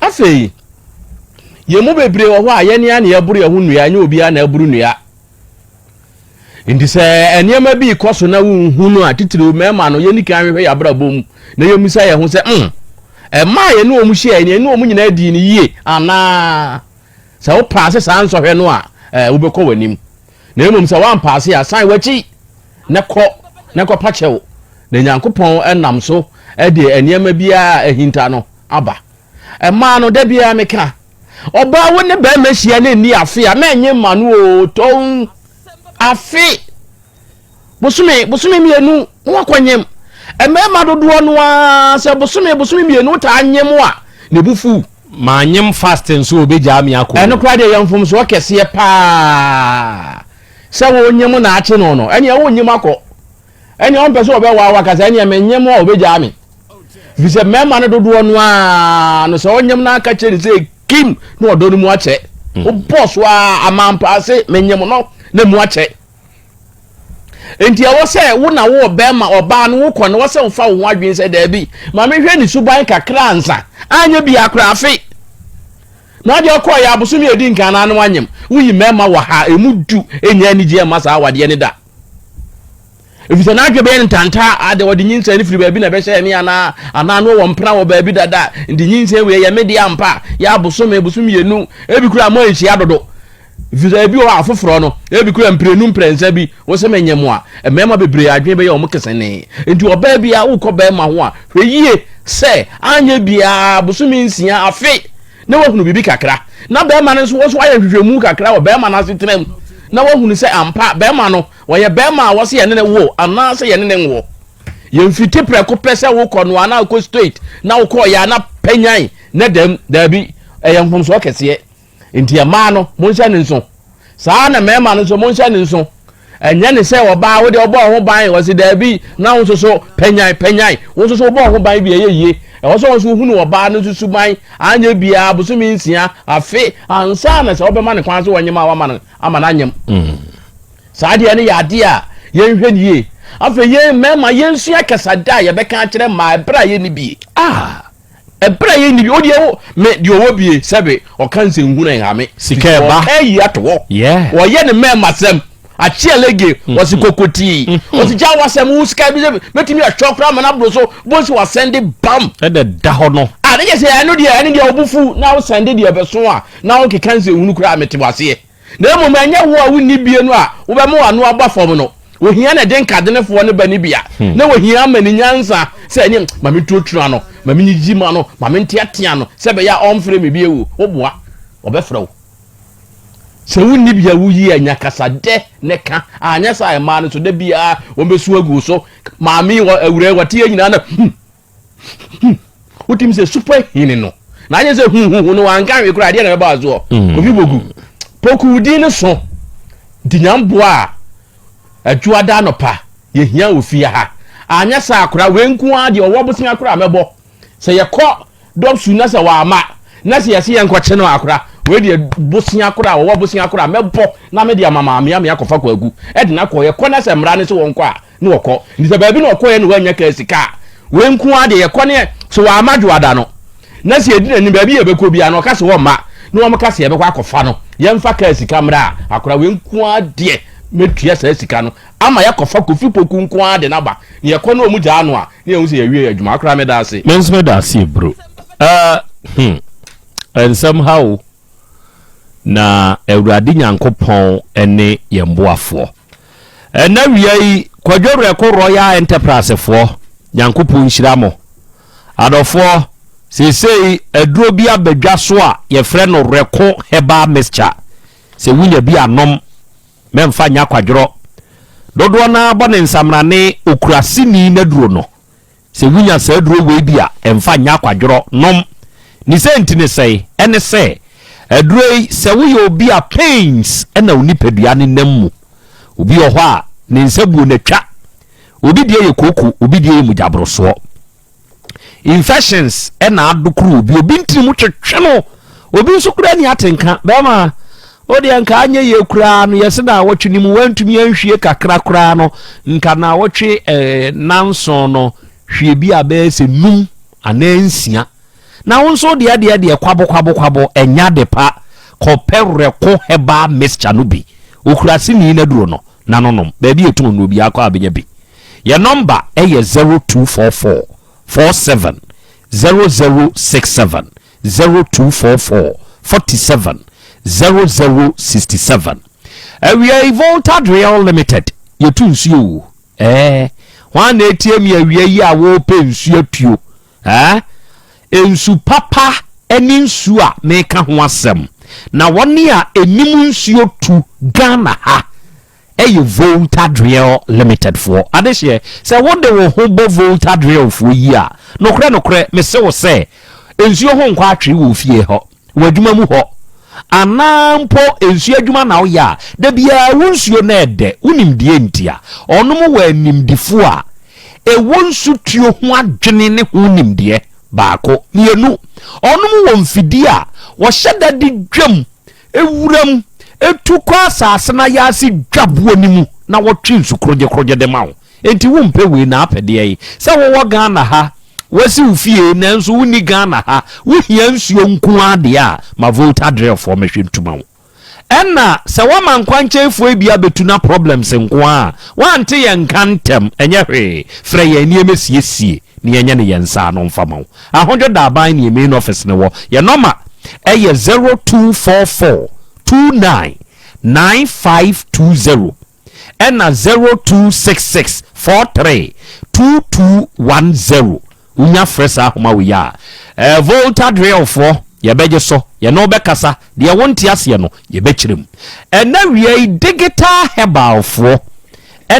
Afei, yɛn mu bebree wɔ hɔ a yɛn ara na yɛboro yɛn ho nnua, ɛnyɛ obiara na ɛboro nnua. Nti sɛ nneɛma bi rekɔ so na wonhu no a, titiriw mmarima no, yɛnni kan hwehwɛ yɛn abrabɔ mu na yɛmmisa yɛn ho sɛ, mm, ɛmaa yɛne wɔn hyiae no, yɛne wɔn nyinaa dii no yie anaa? Sɛ wopaase saa nsɔhwɛ no a, eh, wobɛkɔ w'anim. Na mmom sɛ woampaase a, san w'akyi na kɔ na kɔpa kyɛw. Na Nyankopɔn nam so de nneɛma biara a ahinta no aba. Mmaa no, da biara meka, ɔbaa wo ne barima hyia na ɛnni afe a, mɛnye mma no o, tɔn afe. Bosome, bosome mmienu na wakɔnyem. Mmarima dodoɔ no ara sɛ bosome, bosome mmienu wotaa nyem a, ne bo fuw. Manyem fast nso obegyaa me akɔ o. Ɛno koraa deɛ yɛ mfomsoɔ kɛseɛ paa sɛ wonyem na akye no no, ɛneɛ wonyem akɔ. Ɛneɛ ɔmpɛ sɛ ɔbɛwaa wo aka sɛ ɛneɛ menyem a ɔbɛgyaa me. Ɛfiri sɛ mmarima no dodoɔ no ara no sɛ ɔnyem na aka kyerɛ no sɛ kim na ɔdɔ no mu akyɛ. Wobɔ so ara amampaase menyem no na mu akyɛ. Enti ɛwɔ sɛ wo na wo ɔbɛrima ɔbaa no wokɔ no wɔ sɛ wofa wo ho adwene sɛ daabi ma mehwɛ ne suban kakra ansa anyɛ bia koraa afe na adeɛ ɔkɔɔ yɛ abosome a ɛdi nkan na ano anyem woyi mmarima wɔ ha ɛmu du ɛnya anigyeɛ mma saa awadeɛ no da ɛfiri sɛ n'adwe bɛyɛ no ntantaa ade ɔde nyinsɛn no firi baabi na ɛbɛhyɛ me anaa anaa no wɔ mpena wɔ baabi dada nti nyinsɛn wei yɛ me deɛ ampa yɛ abosome bosome mmienu ebi koraa mo anhyia dodo Efisɛ ebi wɔ hɔ a afoforɔ no, ebi kura mprenu mprɛnsa bi, wo sɛ menyɛ mo a, mmarima bebree adwene bɛyɛ wɔn kesenee. Nti ɔbaa bi a wokɔ barima ho a, hwɛ yie sɛ anyɛ biara bosome nsia, afe, na wahunu biribi kakra. Na barima no nso, wo nso woayɛ nhwehwɛmu kakra wɔ barima no asetena mu. na woahunu sɛ ampa bɛrima no ɔyɛ bɛrima a wɔse yɛne no wo anaasɛ yɛne no nwo. Yɛmfiti prɛko pɛ sɛ wokɔ no anaa wokɔ straight na wokɔɔ yɛ a na panyan na dam, daabi, ɛyɛ mfomsoɔ kɛseɛ. Nti mmaa no monhyɛ ne nso. Saa na mmarima no nso monhyɛ ne nso. Ɛnyɛ ne sɛ ɔbaa wo deɛ ɔbɔ ho ban ɔsi daabi na wo nso so panyan panyan wo nso so wobɔ ho ban bi ɛyɛ yie. Ɛwɔ sɛ wɔn nso wohunu ɔbaa no nso suban anyɛ biara bosome nsia afe ansa na sɛ wɔbɛma no kwan so wɔnyem a wama no ama no anyem. Mm. Saa adeɛ no yɛ adeɛ a yɛnhwɛ no yie. Afei yɛn mmarima yɛnsua kasada a yɛbɛka akyerɛ mmaa ɛberɛ a yɛnni bie. Ah! Ɛberɛ a yɛnni bie, wodeɛ wo, me deɛ ɔwɔ bie sɛbe ɔka nsɛnhunu a ɛnha me. Sika ɛba. Ɔka ayi ato hɔ. Yeah. Ɔyɛ ne mmarima sɛm. Akyeɛ lege, ɔsi mm-hmm. kokotii. Mm-hmm. Ɔsi gya wasɛm, wo sika bi sɛ mɛtumi atwɛ koraa ma no aboro so, bonsi wasɛnde bam. Ɛdɛ da hɔ no. Ah, ne kyɛ sɛ ɛno deɛ, ɛno deɛ ɔbo na wosɛnde deɛ ɛbɛso a, na wokeka nsɛnhunu koraa mete waseɛ. Na mmom ɛnyɛ wo a wonni bie no a wobɛma w'ano aba fam no. Ohia na ɛde nkadenefoɔ no ba ne bia, hmm. na ohia ama ne nyansa sɛ ɛne ma mentuatua no, ma menyigyi ma no, ma menteatea no, sɛ ɛbɛyɛ a ɔmfrɛ me bio. Woboa, ɔbɛfrɛ wo. Sɛ wonni bia woyi a nya kasa dɛ ne ka, anyɛ saa mmaa no so da biara wɔbɛsu agu wo so. Maame wɔ awura wɔte yɛ nyinaa na hmm, hmm. Wotumi sɛ super hene no na anyɛ sɛ huhuhu no wanka hwee koraa adeɛ na ɛbɛba asoɔ mm. Kofi Bogu poku din no so nti nyamboa a adwoada anɔpa yɛhia wɔ fie ha anyɛ saa akora wei nko ara deɛ ɔwɔ bosea koraa mɛbɔ sɛ yɛkɔ dɔpsu na sɛ wama na sɛ yɛse yɛnkɔkye no akora wei deɛ bosea koraa ɔwɔ bosea koraa mɛbɔ na mede ama maame ame akɔfa kwaku ɛde no akɔ yɛkɔ na sɛ mmara ne sɛ wɔnkɔ a ne wɔkɔ nti sɛ baabi na ɔkɔɛ na wanya kaa sika a wei nko ara deɛ yɛkɔ ne sɛ wɔama dwoada no na sɛ yɛdi n'anim baabi yɛbɛkɔ biara na ɔka sɛ wɔmma na wɔn ka sɛ yɛbɛkɔ akɔfa no yɛmfa kaa sika mmra a akora wei nko ara deɛ mɛtua saa sika no ama yɛakɔfa Kofi Poku nko ara de n'aba na yɛkɔ na wɔn gyaa no a ne yɛhu sɛ yɛwie adwuma akora meda ase. Me nso meda ase bro. Uh, hmm. Nsɛm ha o. Na Awurade Nyankopɔn ne yɛn boafoɔ. Ɛnɛ wia yi, Kwadwo Werɛko Royal Enterprise foɔ, Nyankopɔn nhyira mo. Adɔfoɔ, seesei aduro bi aba dwa so a yɛfrɛ no Rɛko Herbal Mixture. Sɛ wonya bi a nom, mɛmfa nyɛ akwadworɔ. Dodoɔ no ara bɔ ne nsamrane okuraseni n'aduro no. Sɛ wunya saa aduro wei bi a, mfa nyɛ akwadworɔ, nom. Ne sɛ nti ne sɛe? Ɛne sɛ, aduro yi, sɛ woyɛ obi a pains na wo nipadua no nam mu, obi wɔ hɔ a, ne nsa buo no atwa, obi deɛ yɛ kooko, obi deɛ yɛ mogyaborosoɔ. Infections na adokoro obi, obi ntini mu twetwe no, obi nso koraa ni atenka. Bɛrima, wo deɛ nka anyɛ yie koraa no, yɛse naawɔtwe no mu woantumi anhwie kakra koraa no, nka naawɔtwe eh, nanson no, hwie bi a bɛyɛ sɛ num anaa nsia. Na wo nso deɛ deɛ deɛ kwabo kwabo kwabo, ɛnyɛ ade pa. Kɔpɛ Werɛko herbal mixture no bi. Okura sini no aduro no, na no nom. Baabi a ɛtɔn no obiara kɔ a bɛnya bi. Yɛn nɔmba yɛ 0244 47 0067. 0244 47 0067. Awia yi Volta Drill Limited yɛtu nsuo o. Ɛɛ hwan na etie mi awia yi a wɔrepɛ nsuo atuo? Ɛɛ nsu papa ne nsuo a meka ho asɛm na wɔn a enim nsuo tu Ghana ha yɛ Volta Drill Limited foɔ adehyeɛ. Sɛ wode wo ho bɔ Volta Drill foɔ yi a, nokorɛ nokorɛ mese wo sɛ, nsuo ho nkɔ atwere wɔ ofie hɔ, w'adwuma mu hɔ, anaa mpo nsuo adwuma na woyɛ a, da biara wo nsuo no ɛɛdɛ. Wonim deɛ nti a? Ɔnom wɔ animdefoɔ a ɛwɔ nsutuo ho adwene ne ho nimdeɛ, baako. Mmienu, ɔnom wɔ mfidie a wɔhyɛ da de dwam Wuram, tu kɔ asase no ayaase dwa boɔ no mu na wɔtwe nsu korogyekorogye de ma wo. Enti wompɛ wei na apɛ deɛn? Sɛ wowɔ Ghana ha, woasi wo fie nanso wonni Ghana ha, wohia nsuo nko ara deɛ a, ma Volta Drillfoɔ mmɛhwɛ ntu ma wo. Ɛna sɛ woama nkwankyɛnfoɔ yi bi abɛtu na problems nko ara a, woante yɛn nka ntɛm, ɛnyɛ hwee, frɛ yɛn nneɛma siesie na yɛnyɛ no yɛn nsa ano mfa ma wo. Ahodwo Daban ne yɛn main office no wɔ. Yɛn nɔma yɛ 0244 29 9520 ɛna 0266 43 2210. Wonya frɛ saa ahoma wei a, eh, Volta Drillfoɔ. Yɛbɛgye so, yɛne wo bɛkasa, deɛ wonte aseɛ no, yɛbɛkyerɛ mu. Ɛnnɛ wia yi, Digital Herbal foɔ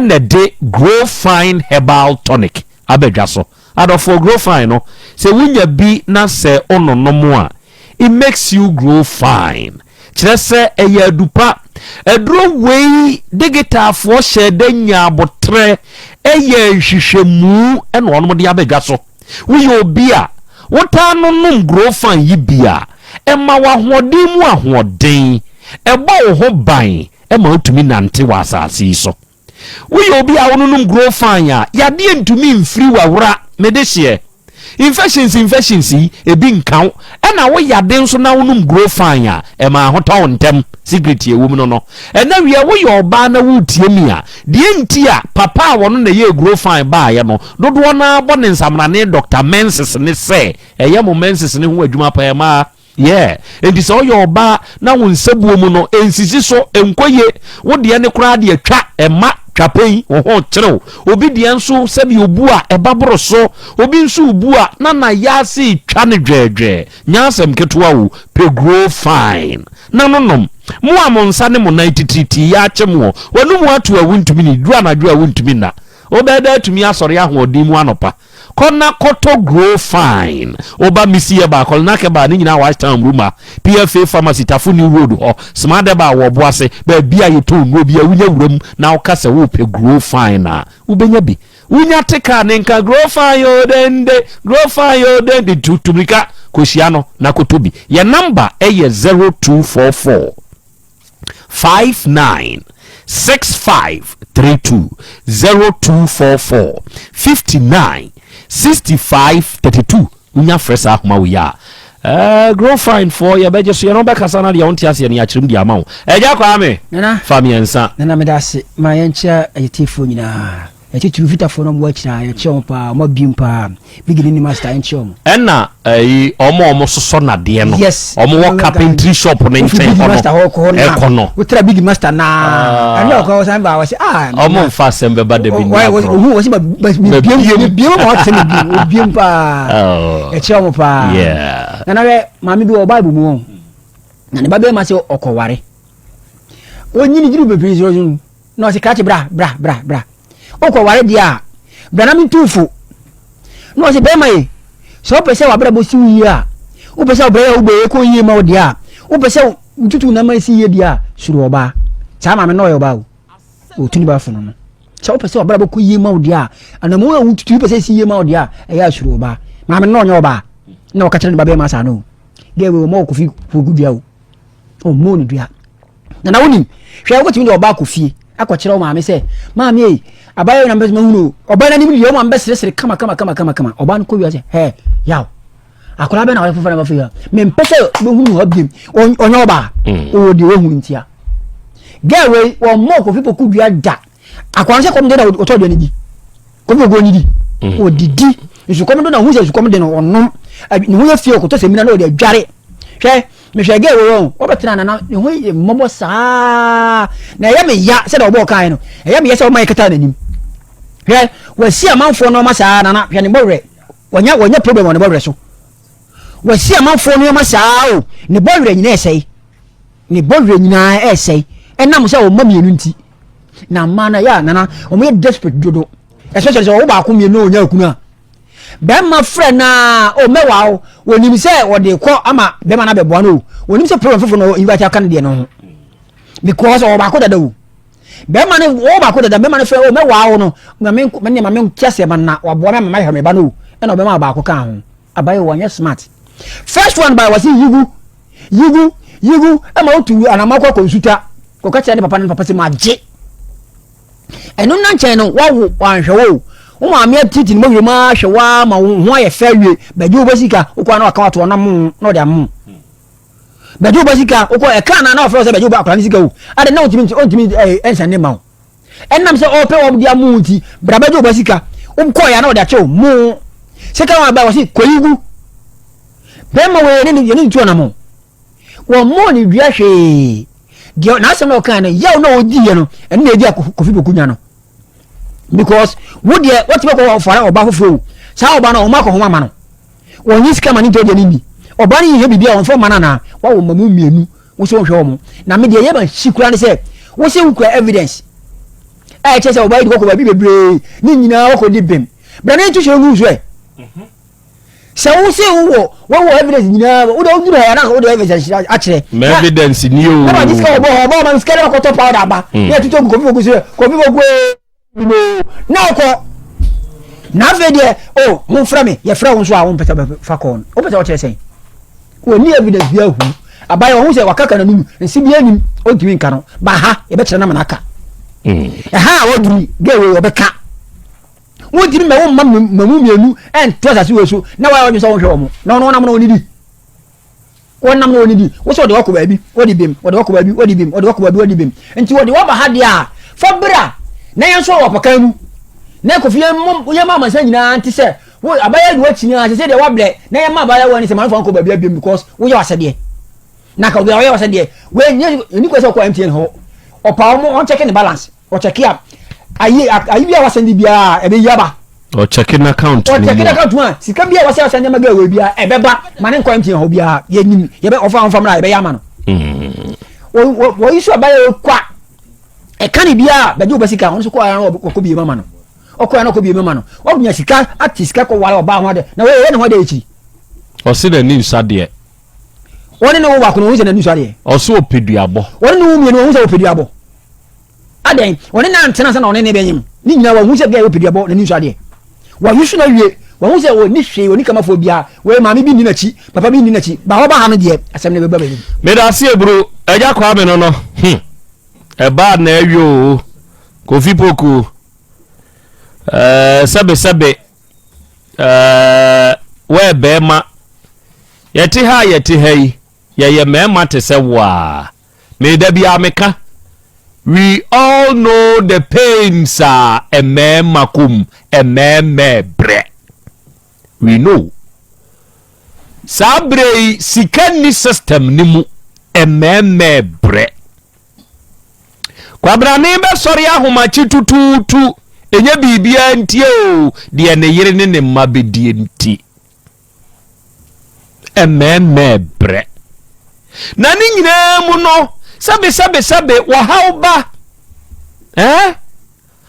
na ɛde Grow Fine Herbal Tonic aba dwa so. Adɔfoɔ, Grow Fine no, sɛ wonya bi na sɛ wononom a, it makes you grow fine. Kyerɛ sɛ ɛyɛ adu pa. Aduro wei, Digitalfoɔ hyɛɛ da nyaa aboterɛ yɛɛ nhwehwɛmu na wɔn de aba dwa so. Woyɛ obi a wotaa nonom Grofan yi bi a, ɛma wo ahoɔden mu ahoɔden, ɛbɔ wo ho ban ma wotumi nante wɔ asase yi so. Woyɛ obi a wononom Grofan a, yadeɛ ntumi mfiri w'awora, me dehyeɛ. Infections infections yi, ebi nka wo. Ɛna wo yade nso na wonom Grofan a, ɛma ahotɔ wo ntɛm. Secret a ɛwɔ mu no no. Ɛna wie woyɛ ɔbaa na woretie me a, deɛ nti a papa a ɔno na ɛyɛɛ Grofan baeɛ no, dodoɔ no ara bɔ ne nsamrane Doctor Menses ne sɛ, ɛyɛ mo menses no ho adwuma paa mmaa. Yeah. Enti sɛ woyɛ ɔbaa na wo nsabuo mu no ɛnsisi so, ɛnkɔ yie, wo deɛ no koraa deɛ twa, ɛma twapɛn, wo ho kyere wo. Obi deɛ nso sɛdeɛ ɔbu a ɛba boro so, obi nso rebu a na n'ayaase retwa no dwɛɛdwɛɛ. Nyɛ asɛm ketewa o, pɛ grow fine na no nom. Mo a mo nsa ne mo nan titiritii yɛ akye moɔ, w'anomu ato a wontumi nnidi, duru anadwo a wontumi nna. Wobɛyɛ dɛ atumi asɔre ahoɔden mu anɔpa. Kɔ na kɔtɔ grow fine. Woba Missy Herbal, Kolinak Herbal, ne nyinaa wɔ Ashtown Mruma, PFA Pharmacy, Tafo New Road hɔ, Smart Herbal wɔ Ɔboase, baabi a yɛtɔn nnuro biara, wonya wuram na woka sɛ worepɛ grow fine a, wobɛnya bi. Wonya te kaa ne nka grow fine o dende, grow fine o dende, tu tu mirika kɔhyia no na kɔtɔ bi. Yɛn namba yɛ 0244 59 65 32, 0244 59 65 32. Wonya frɛ saa ahoma wei a, eh, grow fine foɔ yɛbɛgye so, yɛne wo bɛkasa na deɛ wonte aseɛ no yɛakyerɛ mu de ama wo. Agya Kwame, Nana, fa mmiɛnsa. Nana meda ase ma yɛnkyea ayɛtiefoɔ nyinaa. Atitiriw Fitafoɔ no a wɔwɔ akyire ha, yɛkyea wɔn paa, wɔn abiem paa. Bigini ne Master, yɛnkyea wɔn. Ɛna ɛyi wɔn a wɔsosɔ nnadeɛ no, Yes. wɔn wɔ carpentry shop no Wofi nkyɛn Big hɔ Master no, hɔ kɔ hɔ no a, ɛkɔ no. wotra Big Master no ara. Ɛno a ɔkɔ ɔsan ba ɔse ah. Wɔn mfa asɛm bɛba da bi nni agorɔ. Ohun ɔse ba ba mebiem mebiem ma ɔte sɛ mebiem obiem paa. Oh. Yɛkyea wɔn paa. Yeah. Nana hwɛ maame bi wɔ Bible mu wɔn. Na ne ba bɛrima sɛ ɔkɔware. Onyini duru bebree so no na ɔse krakye bra bra bra bra. Wokɔware deɛ a, bra na mentu wo fo. Na ɔse bɛrima yi, sɛ wopɛ sɛ w'abrabɔ si wo yie a, wopɛ sɛ ɔbrɛ a wobɔ yi kɔ yie ma wo deɛ a, wopɛ sɛ wotutu wo nneɛma si yie deɛ a, suro ɔbaa. Saa maame no ɔyɛ ɔbaa o. Ɔtu ne ba fo no no. Sɛ wopɛ sɛ w'abrabɔ kɔ yie ma wo deɛ a, anammɔn a wotutu wopɛ sɛ ɛsi yie ma wo deɛ a, ɛyɛ a suro ɔbaa. Maame no ɔnyɛ ɔbaa. Na ɔka kyerɛ ne ba bɛrima saa no. Gɛɛ wei ɔmɔ kofi kogu dua o. Ɔmmɔɔ ne dua. Nana wonim, hwɛ wobɛtumi de ɔbaa kɔ fie akɔkyerɛ wo maame sɛ, maame ei, abayewa na mepɛ sɛ mahunu o. Ɔbaa no anim deɛ wo maame bɛseresere kama kama kama kama kama. Ɔbaa no kɔ wiase, hɛ, yaw. Akwadaa bɛn na wɔde foforɔ na bɛfo yi? Mempɛ sɛ bɛhunu hɔ biem. Ɔnyɛ ɔbaa. Mm. Ɔwɔ deɛ wahunu ntia. Girl wei, wɔmmɔɔ Kofi Poku dua da. Akwadaa no sɛ kɔm de na ɔtɔ aduane di. Kofi Poku ɔnidi. Mm. Ɔdidi. Nsukɔm do na ɔhu sɛ nsukɔm de no ɔnom. Ne ho yɛ fie ɔkɔtɔ sɛmina na ɔde adware. Hwɛ, mehwɛ gɛ wɔ wɔn wɔbɛtena nana ne ho yɛ mmɔbɔ saa na ɛyɛ me ya sɛdeɛ ɔbɔɔ kae no ɛyɛ me ya sɛ ɔma yɛ kata n'anim hwɛ wɔasi amanfoɔ nneɛma saa nana hwɛ ne bɔwerɛ wɔnya wɔnya problem wɔ ne bɔwerɛ so wɔasi amanfoɔ nneɛma saa o ne bɔwerɛ nyinaa ɛsɛe ne bɔwerɛ nyinaa ɛsɛe ɛnam sɛ ɔma mmienu nti na mmaa no yɛ a nana wɔn yɛ desperate dodo especially sɛ ɔwɔ baako mmienu na ɔnya akunu a Bɛrima frɛ no a, oh mɛwa wo. Wɔnim sɛ wɔde kɔ ama bɛrima no abɛboa no o. Wɔnim sɛ problem foforɔ na invite aka no deɛ no ho. Because ɔwɔ baako dada o. Bɛrima no ɔwɔ baako dada, bɛrima no frɛ oh mɛwa wo no. Ma me me ma me nte aseɛ ma na waboa me ama mahwɛ me ba no o. Ɛna ɔbɛma baako kaa ho. Abayɛ wɔnyɛ smart. First one by wɔsi yigu yigu yigu ɛma wotu anamɔ kɔ kɔ nsuta. Kɔka kyerɛ ne papa ne papa sɛ magye. Ɛno nna nkyɛn no, woawo, wanhwɛ wo o. Wo maame atiti ne mɔwerɛ mu ara hwɛ wo ara ma wo ho ayɛ fɛ awie. Bɛgye wo ba sika, wokɔ a na waka wato ɔnam mo na ɔde ama wo. Bɛgye wo ba sika, wokɔ ɛka na na ɔfrɛ wo sɛ bɛgye wo ba akwadaa no sika o. Ade na ɔntumi ɔntumi ɛɛ ɛnsɛn ne ma wo. Ɛnam sɛ ɔpɛ wɔn de ama wo nti, bra bɛgye wo ba sika. Wokɔ ya na ɔde akyɛ wo mo. Sika wɔn aba wɔsi kɔyi gu. Bɛrima wɔ yɛ ne yɛ ne tu ɔnam. Wɔmmɔɔ no dua hwee. Deɛ n'asɛm na ɔkae no, yaw na ɔdiiɛ no, ɛno na ɛdi a Kofi Poku nya no. Because wo deɛ wɔtumi kɔ fara ɔba foforɔ o. Saa ɔba no ɔma akɔ ho ama no. Wɔnye sika ma ne ntɔ deɛ ne nni. Ɔbaa no hwehwɛ biribi a ɔmfa mma no anaa? Woawo mma mu mmienu, wo nso wonhwɛ wɔn. Na me deɛ ɛyɛ ma hyi koraa ne sɛ, wo se wokura evidence a ɛkyerɛ sɛ ɔbaa yi de kɔkɔ baabi bebree, ne nyinaa wakɔdi bem. Bra na yɛnto hyɛ ngu so ɛ. Sɛ wo se wowɔ wowɔ evidence nyinaa, wode woduru ha na wode evidence akyerɛ. Ma evidence ni o. Na ma sika wɔbɔ hɔ, ɔbaa ma sika na wakɔtɔ powder aba. Na yɛtotɔ gu kofi fogu so, kofi fogu ee. No, na ɔkɔ. Na afei deɛ, o, oh, momfrɛ me, yɛfrɛ wo nso a wompɛ sɛ bɛfa kɔɔ no. Wopɛ sɛ wɔkyerɛ sɛn? Wɔnni evidence bi ahu. Abayɛ wɔn ho sɛ wakaka n'anum, nsi bi anim, ɔntumi nka no. Ba ha, yɛbɛkyerɛ no ama no aka. Ɛha a wɔduru, gɛ wei ɔbɛka. Wontumi mɛ wo mma mmamu mmienu ɛnto asase wei so na wɔayɛ wɔdwe sɛ wɔnhwɛ wɔn. Na ɔno ɔnam na ɔnidi. Wɔnam na wɔdidi. Wo sɛ wɔde wakɔ baabi, wɔde bem, wɔde wakɔ baabi, wɔde bem, wɔde wakɔ baabi, wɔde bem. Nti wɔde waba ha deɛ a, fa bra na yɛn nso wɔ apakan mu. Na kofi yɛn mmom yɛn ma amansan nyinaa nte sɛ wo abaayewa de wakyi nyinaa sɛ sɛ deɛ wabrɛ na yɛn ma abaayewa ni sɛ maame fa nkɔ baabi abiem because woyɛ w'asɛdeɛ. Na ka obi a ɔyɛ w'asɛdeɛ wei nyɛ ni kɔ sɛ ɔkɔ MTN hɔ ɔpa wɔn ɔnkyɛke ne balance. Ɔkyɛke a, ayi ayi bi a wasɛnde biara ɛbɛyi aba. Ɔkyɛke n'account no mu a. Ɔkyɛke n'account mu a, sika bi a wasɛ asɛnde ama girl wei biara ɛbɛba ma ne nkɔ MTN hɔ biara yɛnim yɛbɛ ɔfa ɔfa mmra yɛbɛyɛ ama no. Wɔyi so abayɛ kwa ɛka ne biara bɛgye wo ba sika ɔno nso kɔ ara na ɔkɔ bie ma no ɔkɔ ara na ɔkɔ bie ma no ɔnya sika ate sika kɔ ware ɔbaa ho adɛ na wɔyɛ ne ho adɛ akyiri. Ɔse n'ani nsa deɛ. Wɔne ne wo baako no wɔn sɛ n'ani nsa deɛ. Ɔse ɔpɛ duabɔ. Wɔne ne wo mmienu wɔn sɛ ɔpɛ duabɔ. Adɛn? Ɔne no antena ansa na ɔne no rebɛnyem. Ne nyinaa wahu sɛ bia yɛ ɔpeduabɔ, n'ani nsɔ adeɛ. Wayi so no awie, wahu sɛ ɔnni hwee, ɔnni kamafoɔ biara, wei maame bi nni n'akyi, papa bi nni n'akyi, ba ɔba ha no deɛ, asɛm no bɛba m'anim. Medase Eburu, Agya Kwame no no, hmm, ɛbaa na awie oo, Kofi Poku, ɛɛ, sɛbe sɛbe, ɛɛ, wɛɛ bɛɛma, yɛte ha a yɛte ha yi, yɛyɛ mɛɛma te sɛ wo a. Me da biara meka, we all know the pains a mmarima kɔ mu, mmarima brɛ. We know. Saa berɛ yi sika nni system no mu, mmarima brɛ. Kwabrane bɛsɔre ahomakye tutuutu, ɛnyɛ biribiara nti o, deɛ ne yere ne ne mma bɛdie nti. Mmɛɛmmɛɛ brɛ. Na ne nyinaa mu no, sɛbe sɛbe sɛbe wɔhaw ba, eh?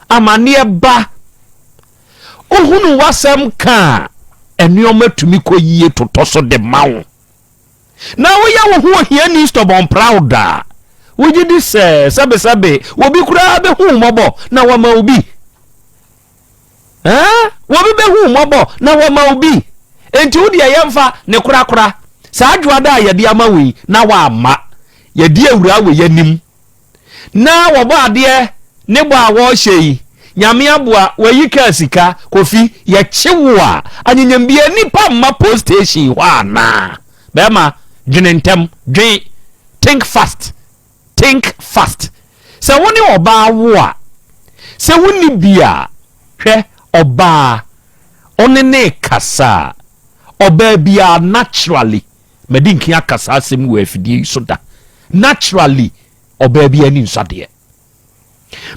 Amanneɛ ba. Wohunu w'asɛm ka a, nneɛma tumi kɔ yie totɔ so de ma wo. Na woyɛ wo ho ohiani stubborn proud a, wogye di sɛ sɛbe sɛbe obi koraa bɛhu wo mmɔbɔ na wama wo bi. Ɛɛ, obi bɛhu wo mmɔbɔ na wama wo bi. Enti wo deɛ yɛmfa ne korakora. Saa dwoada a yɛde ama wo yi, na woamma. Yɛdi awuraa wɔ yɛanim. Na wɔbɔ adeɛ ne bɔ a wɔrehyɛ yi, Nyame aboa, wɔayi kaa sika. Kofi, yɛkye wo a, anyenyem biara nnipa mma post station hɔ anaa? Bɛrima, dwene ntɛm, dwen, think fast. Think fast. Sɛ wo ne ɔbaa wo a, sɛ wonni bi a, hwɛ ɔbaa, ɔne ne rekasa a, ɔbaa biara naturally, madi nkan aka saa asɛm yi wɔ afidie yi so da, naturally ɔbaa biara ani nsɔ adeɛ.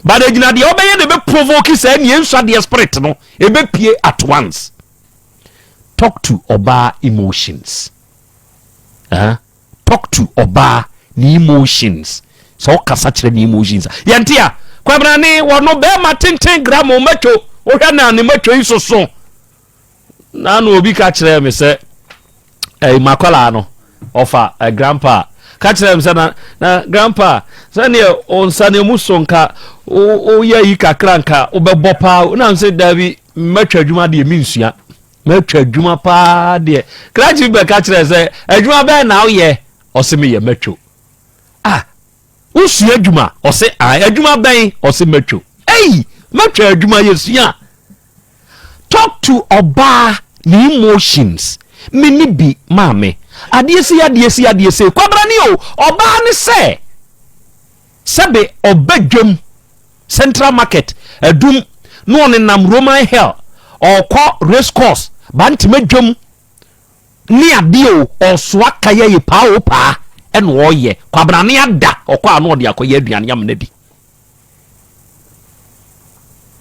But ɛgyina deɛ ɔbɛyɛ na ɛbɛ provoke saa nie nsɔ adeɛ spirit no, ɛbɛpie at once. Talk to ɔbaa emotions. Uh-huh. Talk to ɔbaa ne emotions sɛ ɔkasa kyerɛ ne emotions a yɛnte a kwabena ne wɔno bɛrima tenten gramo matwo wohwɛ na ne matwo yi soso na na obi ka kyerɛ me sɛ ɛyi makɔlaa no ɔfa ɛ grandpa ka kyerɛ me sɛ na na grandpa sɛdeɛ nsa no emu so nka woyɛ yi kakra nka wobɛbɔ paa na sɛ daabi mɛtwa adwuma deɛ mensua Matwa adwuma paa deɛ. Krakye bi bɛka kyerɛ sɛ adwuma bɛn na woyɛ? Ɔse meyɛ matwo. Ah, wosua adwuma? Ɔse ah, adwuma bɛn? Ɔse matwo. Ei, matwa adwuma yɛsua. Talk to ɔbaa ne emotions. Me ne bi maame. Adeɛ sei adeɛ sei adeɛ sei. Kwabrane o, ɔbaa ne sɛ. Sɛbe ɔba dwam, Central Market, Adum, na ɔnenam Roman Hill, ɔɔkɔ Race Course, Bantama dwam ne adeɛ o, ɔɔsoa kaya yi paa o paa ɛna ɔɔyɛ. Kwabrane ada, ɔkɔ a na ɔde akɔyɛ aduane ama no adi.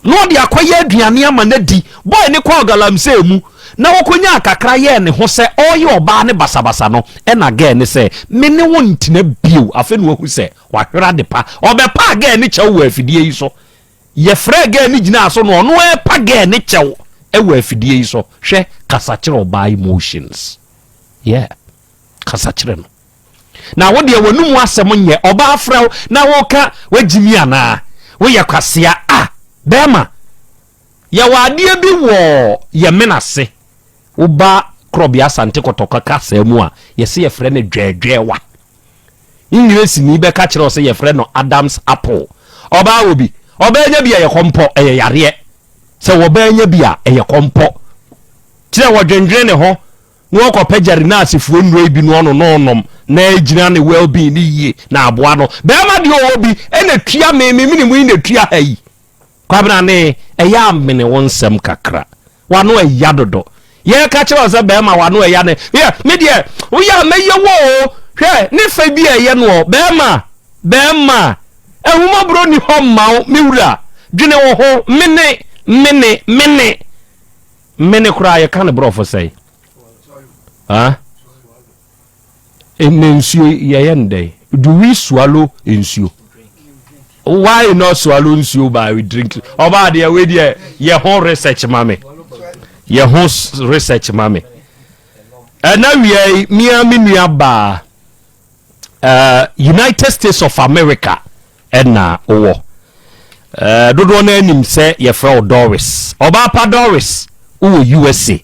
Na ɔde akɔyɛ aduane ama no adi. Boy ne kɔɔ galamsey mu. na ɔkɔnyaa kakra yɛɛ ne ho sɛ ɔreyɛ ɔbaa no basabasa no, ɛna girl no sɛ, Me ne wo ntena bio. Afei na wahu sɛ wahwere adepa. Ɔbɛpaa girl no kyɛw wɔ afidie yi so. Yɛfrɛɛ girl no gyinaa so na ɔno repa girl no kyɛw wɔ afidie yi so. Hwɛ, kasa kyerɛ ɔbaa emotions. Yeah, kasa kyerɛ no. Na wo deɛ w'anum asɛm nyɛ ɔbaa frɛ wo na woka wagyimi anaa? Woyɛ kwasea. Ah, bɛrima. Yɛwɔ adeɛ bi wɔ yɛn mena ase, woba Korɔbea Asante Kɔtɔkɔ kasaa mu a, yɛse yɛfrɛ no dwɛɛdwɛɛwa. Engiresini bɛka kyerɛ wo sɛ yɛfrɛ no Adam's apple. Ɔbaa wɔ bi, ɔbaa nya bi a ɛyɛ kɔmpɔ, ɛyɛ yareɛ. Sɛ ɔbaa nya bi a, ɛyɛ kɔmpɔ. Kyerɛ wɔdwendwene ne ho na ɔkɔpɛ Gyarinasefoɔ nnuro yi bi na ɔno na ɔnom na ɛgyina ne well being no yie na aboa no. Bɛrima deɛ ɔwɔ bi ɛna tua me, me mene mu yi na tua ha yi. Kwabena ne ɛyɛ a mene wo nsɛm kakra. W'ano ɛya dodo. Yɛka kyerɛ wo sɛ bɛrima w'ano ɛya ne yɛ me deɛ woyɛ a mɛyɛ wo o. Hwɛ ne fɛ bi a ɛyɛ noɔ bɛrima bɛrima ahummɔborɔ nni hɔ mma wo me wura dwene wo ho mene mene mene mene koraa yɛka ne borɔfo sɛe ah Ɛnɛ nsuo yɛyɛ no dɛn? Do we swallow nsuo? Why not swallow nsuo but we drink? Ɔbaa deɛ wei deɛ yɛ ho research ma me. Yɛ ho research ma me. Ɛna wia yi mia me nua baa uh, United States of America ɛna wowɔ. Uh, dodoɔ no anim sɛ yɛfrɛ wo Doris. Ɔbaa pa Doris wowɔ USA.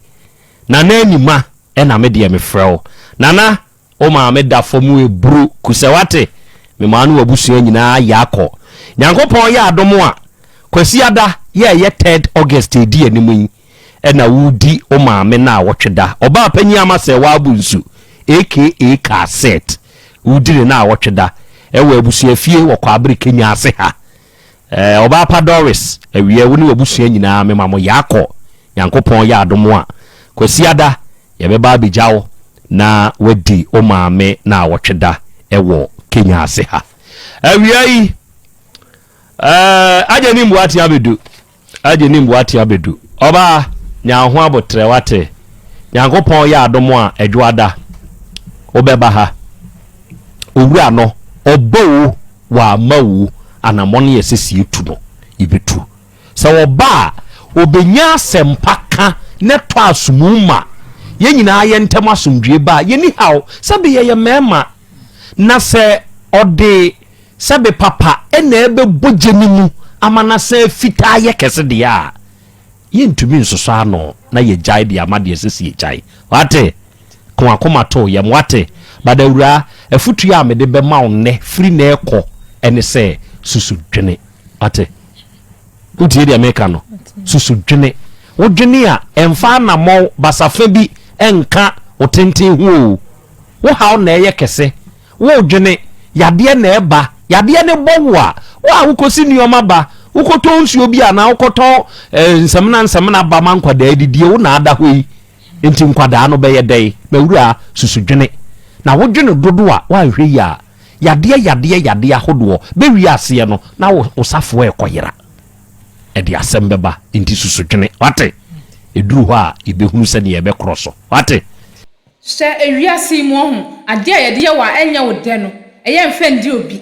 Na n'anima Ɛna me deɛ mefrɛ wo Nana wo maame da fam eburu kusɛ wate me maa ne wabusua nyinaa yɛ akɔ Nyankopɔn yɛ adom a Kwasiada yɛ ɛyɛ third August edi anim yi ɛna wodi wo maame naawɔtwe da ɔbaa panyin ama sɛ wabu nsu aka cassette wodi ne naawɔtwe da ɛwɔ abusua fie wɔ Kwabere Kenya ase ha ɛɛ ɔbaa pa Doris awiɛ wo ne wabusua nyinaa mema mo yɛ akɔ Nyankopɔn yɛ adom a, Kwasiada yɛbɛba abɛgya wo na woadi wo maame naawɔtwe da wɔ Kenya ase ha. Awia yi, eh, agye ne mboate abɛdu, agye ne mboate abɛdu. Ɔbaa, nya wo ho abotrɛ wate. Nyankopɔn yɛ adom a, Adwoada, wobɛba ha. Owura no, ɔba o, wamma o, anamɔn yɛ sɛ sie tu no, yɛbɛtu. Sɛ ɔba a, ɔbɛnya asɛmpa ka na ɛtɔ asomu ma yɛn nyinaa yɛn ntam asomdwoeɛ ba a, yɛnni haw. Sɛbe yɛyɛ mmarima, na sɛ ɔde sɛbe papa na ɛbɛbɔ gya no mu ama no asan afitaa ayɛ kɛse deɛ a, yɛntumi nsosɔ ano na yɛgyae de ama deɛ ɛsɛ sɛ yɛgyae. Wate? Ko akoma to yam. Wate? But awuraa, afotuo a mede bɛma wo nnɛ, firi nnɛ rekɔ, ne sɛ, susu dwene. Wate? Wotie deɛ meka no? Susu dwene. Wodwene a, ɛmfa anammɔn basafa bi nka wo tenten ho o. Wo haw na ɛyɛ kɛse. Wodwene, yadeɛ na ɛba. Yadeɛ no bɔ wo a, wo a wokɔsi nneɛma ba, wokɔtɔ nsuo bi anaa wokɔtɔ eh, nsamina nsamina ba ma nkwadaa didie, wo na ada hɔ yi. Nti nkwadaa no bɛyɛ dɛn? Mawura, susu dwene. Na wodwene dodo a, woanhwɛ yie a, Yadeɛ yadeɛ yadeɛ ahodoɔ bɛwie aseɛ no na wo wo safoa ɛkɔyera. Ɛde asɛm bɛba nti susu dwene wate. Ɛduru hɔ a yɛbɛhunu sɛdeɛ yɛbɛkorɔ so wate. Hwɛ ewiase yi mu ɔho adeɛ a yɛde yɛ wo a ɛnyɛ wo dɛ no ɛyɛ mfa ndi obi.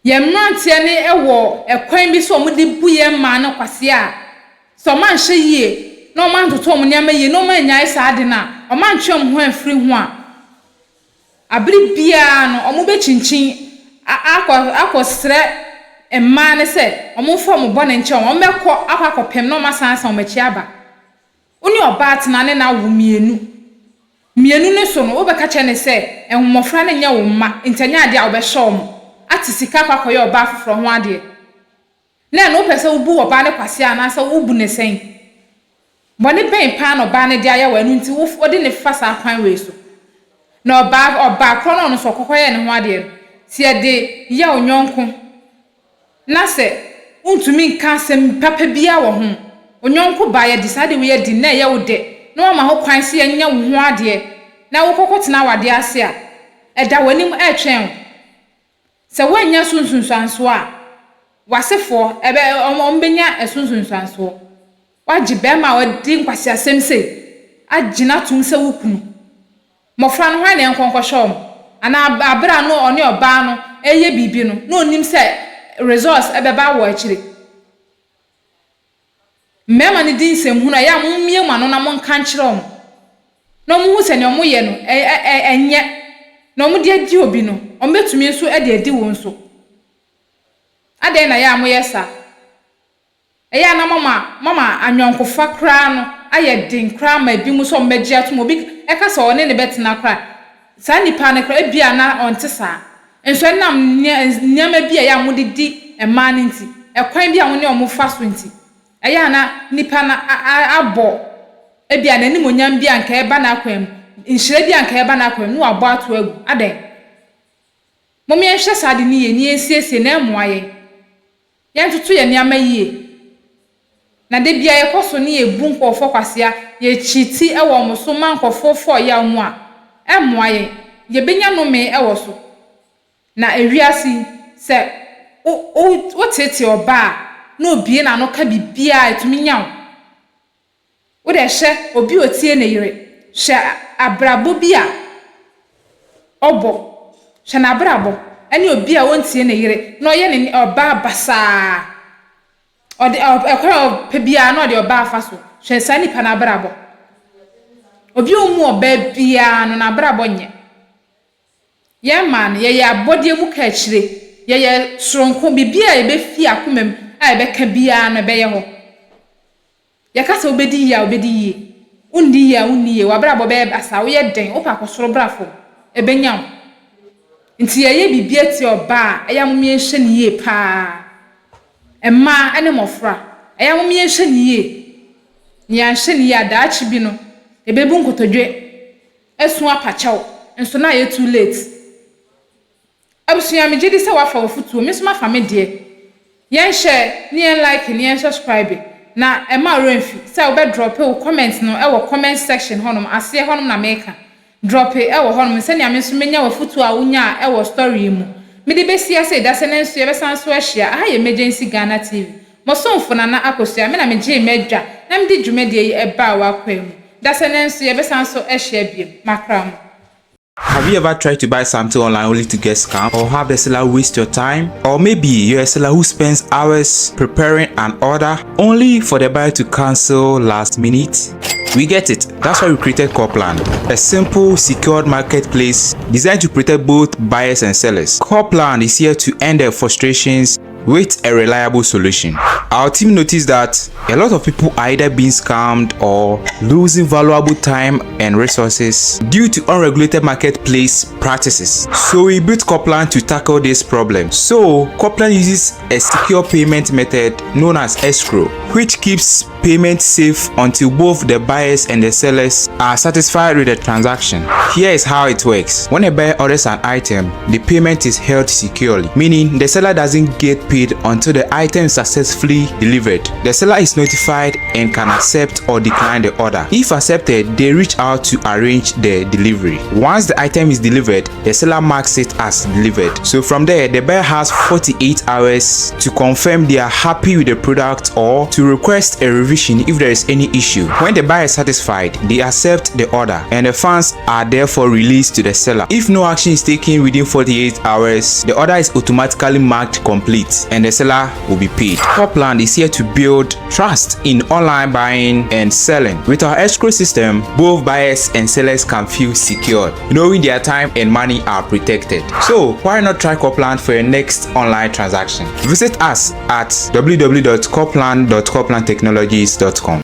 Yɛn mmeranteɛ no wɔ ɛkwan bi so a wɔde bu yɛn mmaa no kwasea a sɛ wɔanhwɛ yie na wɔantoto wɔn nneɛma yie na wɔannyae saa ade no a wɔantwe wɔn ho amfiri ho a Aber biara no, wɔbɛkyinkyin akɔ akɔsrɛ mmaa no sɛ wɔmfa wɔn bɔne nkyɛ wɔn. Wɔbɛkɔ akɔ akɔpem na wɔasan asan wɔn akyi aba. Wo ne ɔbaa tena ne no awo mmienu. Mmienu no so no, wobɛka kyerɛ no sɛ mmɔfra no nyɛ wo mma, nti ɛnyɛ adeɛ a wobɛhyɛ wɔn ate sika akɔ akɔyɛ ɔbaa foforɔ ho adeɛ. Na ɛno wopɛ sɛ wobu ɔbaa no kwasea anaasɛ wobu no sɛn? Bɔne bɛn paa na ɔbaa no de ayɛ wo a ɛno nti wode no fa saa kwan wei so? Na ɔbaa ɔbaa korɔ no a ɔno nso ɔkɔkɔyɛɛ ne ho adeɛ no, sɛ yɛde yɛ wo yɔnko na sɛ wontumi nka asɛm papa biara wɔ ho, wo yɔnko baa yɛde saa adeɛ wei adi na ɛyɛ wo dɛ na wama ho kwan sɛ yɛnyɛ wo ho adeɛ na wokɔkɔtena awadeɛ ase a, ɛda w'anim ɛretwɛn wo. Sɛ woannya so nsunsuansoɔ a, w'asefoɔ, ɛbɛ, wɔn, wɔbɛnya ɛso nsunsuansoɔ. Woagye barima a wadi nkwaseasɛm sei agyina atom sɛ wo kunu. Mmɔfra no, hwan na ɛnkɔ nkɔhwɛ wɔn? Anaa bere a na ɔne ɔbaa no reyɛ biribi no, na ɔnnim sɛ results bɛba wɔ akyire? Mmarima no di nsɛmhunu a, ɛyɛ a mommue mo ano na monka nkyerɛ wɔn, na wɔnhu sɛ nea wɔyɛ no, ɛnyɛ, na wɔde adi obi no, wɔbɛtumi nso de adi wo nso. Adɛn na ɛyɛ a moyɛ saa? Ɛyɛ a na moama moama ayɔnkofa koraa no ayɛ den koraa ma ebinom sɛ wɔbɛgye atom. Obi ka sɛ ɔne no bɛtena koraa a, saa nipa no koraa, ebia na ɔnte saa. Nso ɛnam nneɛma bi a ɛyɛ a mode di mmaa no nti, ɛkwan bi a wo ne wɔn fa so nti, ɛyɛ a na nipa no abɔ ebia n'animuonyam bi a anka ɛreba n'akwan mu, nhyira bi a anka ɛreba n'akwan mu, na wabɔ ato agu. Adɛn? Mom yɛnhwɛ saa ade no yie na yɛnsiesie na ɛmmoa yɛn. Yɛntoto yɛn nneɛma yie. Na da biara yɛkɔ so ne yɛbu nkurɔfoɔ kwasea, yɛkyiti wɔ wɔn so ma nkurɔfoɔ fɔ yaw mu a, ɛmmoa yɛn. Yɛbɛnya nnome wɔ so. Na ewiase yi, sɛ wo wo woteetee ɔbaa a, na obue n'ano ka biribiara a, ɛtumi nya wo. Wo deɛ hwɛ obi a ɔtie ne yere, hwɛ abrabɔ bi a ɔbɔ, hwɛ n'abrabɔ ɛne obi a ɔntie ne yere na ɔyɛ ne ɔbaa basaa, ɔde ɛkwan a ɔpɛ biara na ɔde ɔbaa fa so, hwɛ saa nipa no abrabɔ. Obi a ɔmmu ɔbaa biara no n'abrabɔ nyɛ. Yɛn mmaa no, yɛyɛ abɔdeɛ mu kaakyire, yɛyɛ soronko, biribiara a yɛbɛfi akoma mu a yɛbɛka biara no ɛbɛyɛ hɔ. Yɛka sɛ wobɛdi yie a, wobɛdi yie. Wonni yie a, wonni yie. W'abrabɔ bɛyɛ basaa. Woyɛ dɛn? Wopɛ akɔ soro bra fam. Ɛbɛnya wo. Nti yɛyɛ biribi atia ɔbaa a, ɛyɛ a mom yɛnhwɛ no yie pa ara. Mmaa ne mmɔfra, ɛyɛ a mom yɛnhwɛ no yie. Na yɛanhwɛ no yie a, daakye bi no, yɛbɛbu nkotodwe asu apa kyɛw. Nso na ayɛ too late. Abusua megye di sɛ woafa w'afutuo, me nso mafa me deɛ. Yɛn share ne yɛn like ne yɛn subscribe na ɛmma wo werɛ mfi sɛ wobɛ drɔpe wo comment no wɔ comment section hɔnom, aseɛ hɔnom na meka. Drɔpe wɔ hɔnom sɛnea me nso mɛnya w'afutuo a wonyaa wɔ story yi mu. Mede bɛsi ase da sɛ nanso yɛbɛsan nso ahyia. Aha yɛ Emergency Ghana TV. Mo somfo Nana Akosua, me na megyee m'adwa na mede dwumadie yi baa w'akwaa mu. Da sɛ nanso yɛbɛsan nso ahyia biom. Makra mo. Have you ever tried to buy something online only to get scammed or have the seller waste your time? Or maybe you're a seller who spends hours preparing an order only for the buyer to cancel last minute? We get it. That's why we created Corplan, a simple, secured marketplace designed to protect both buyers and sellers. Corplan is here to end their frustrations with a reliable solution. Our team noticed that a lot of people are either being scammed or losing valuable time and resources due to unregulated marketplace practices. So we built Coplan to tackle this problem. So Coplan uses a secure payment method known as escrow, which keeps payment safe until both the buyers and the sellers are satisfied with the transaction. Here is how it works. When a buyer orders an item, the payment is held securely, meaning the seller doesn't get paid until the item is successfully delivered. The seller is notified and can accept or decline the order. If accepted, they reach out to arrange the delivery. Once the item is delivered, the seller marks it as delivered. So from there, the buyer has 48 hours to confirm they are happy with the product or to request a revision if there is any issue. When the buyer is satisfied, they accept the order and the funds are therefore released to the seller. If no action is taken within 48 hours, the order is automatically marked complete and the seller will be paid. Copland is here to build trust in online buying and selling. With our escrow system, both buyers and sellers can feel secured, knowing their time and money are protected. So why not try Copland for your next online transaction? Visit us at www.copland.coplandtechnologies.com.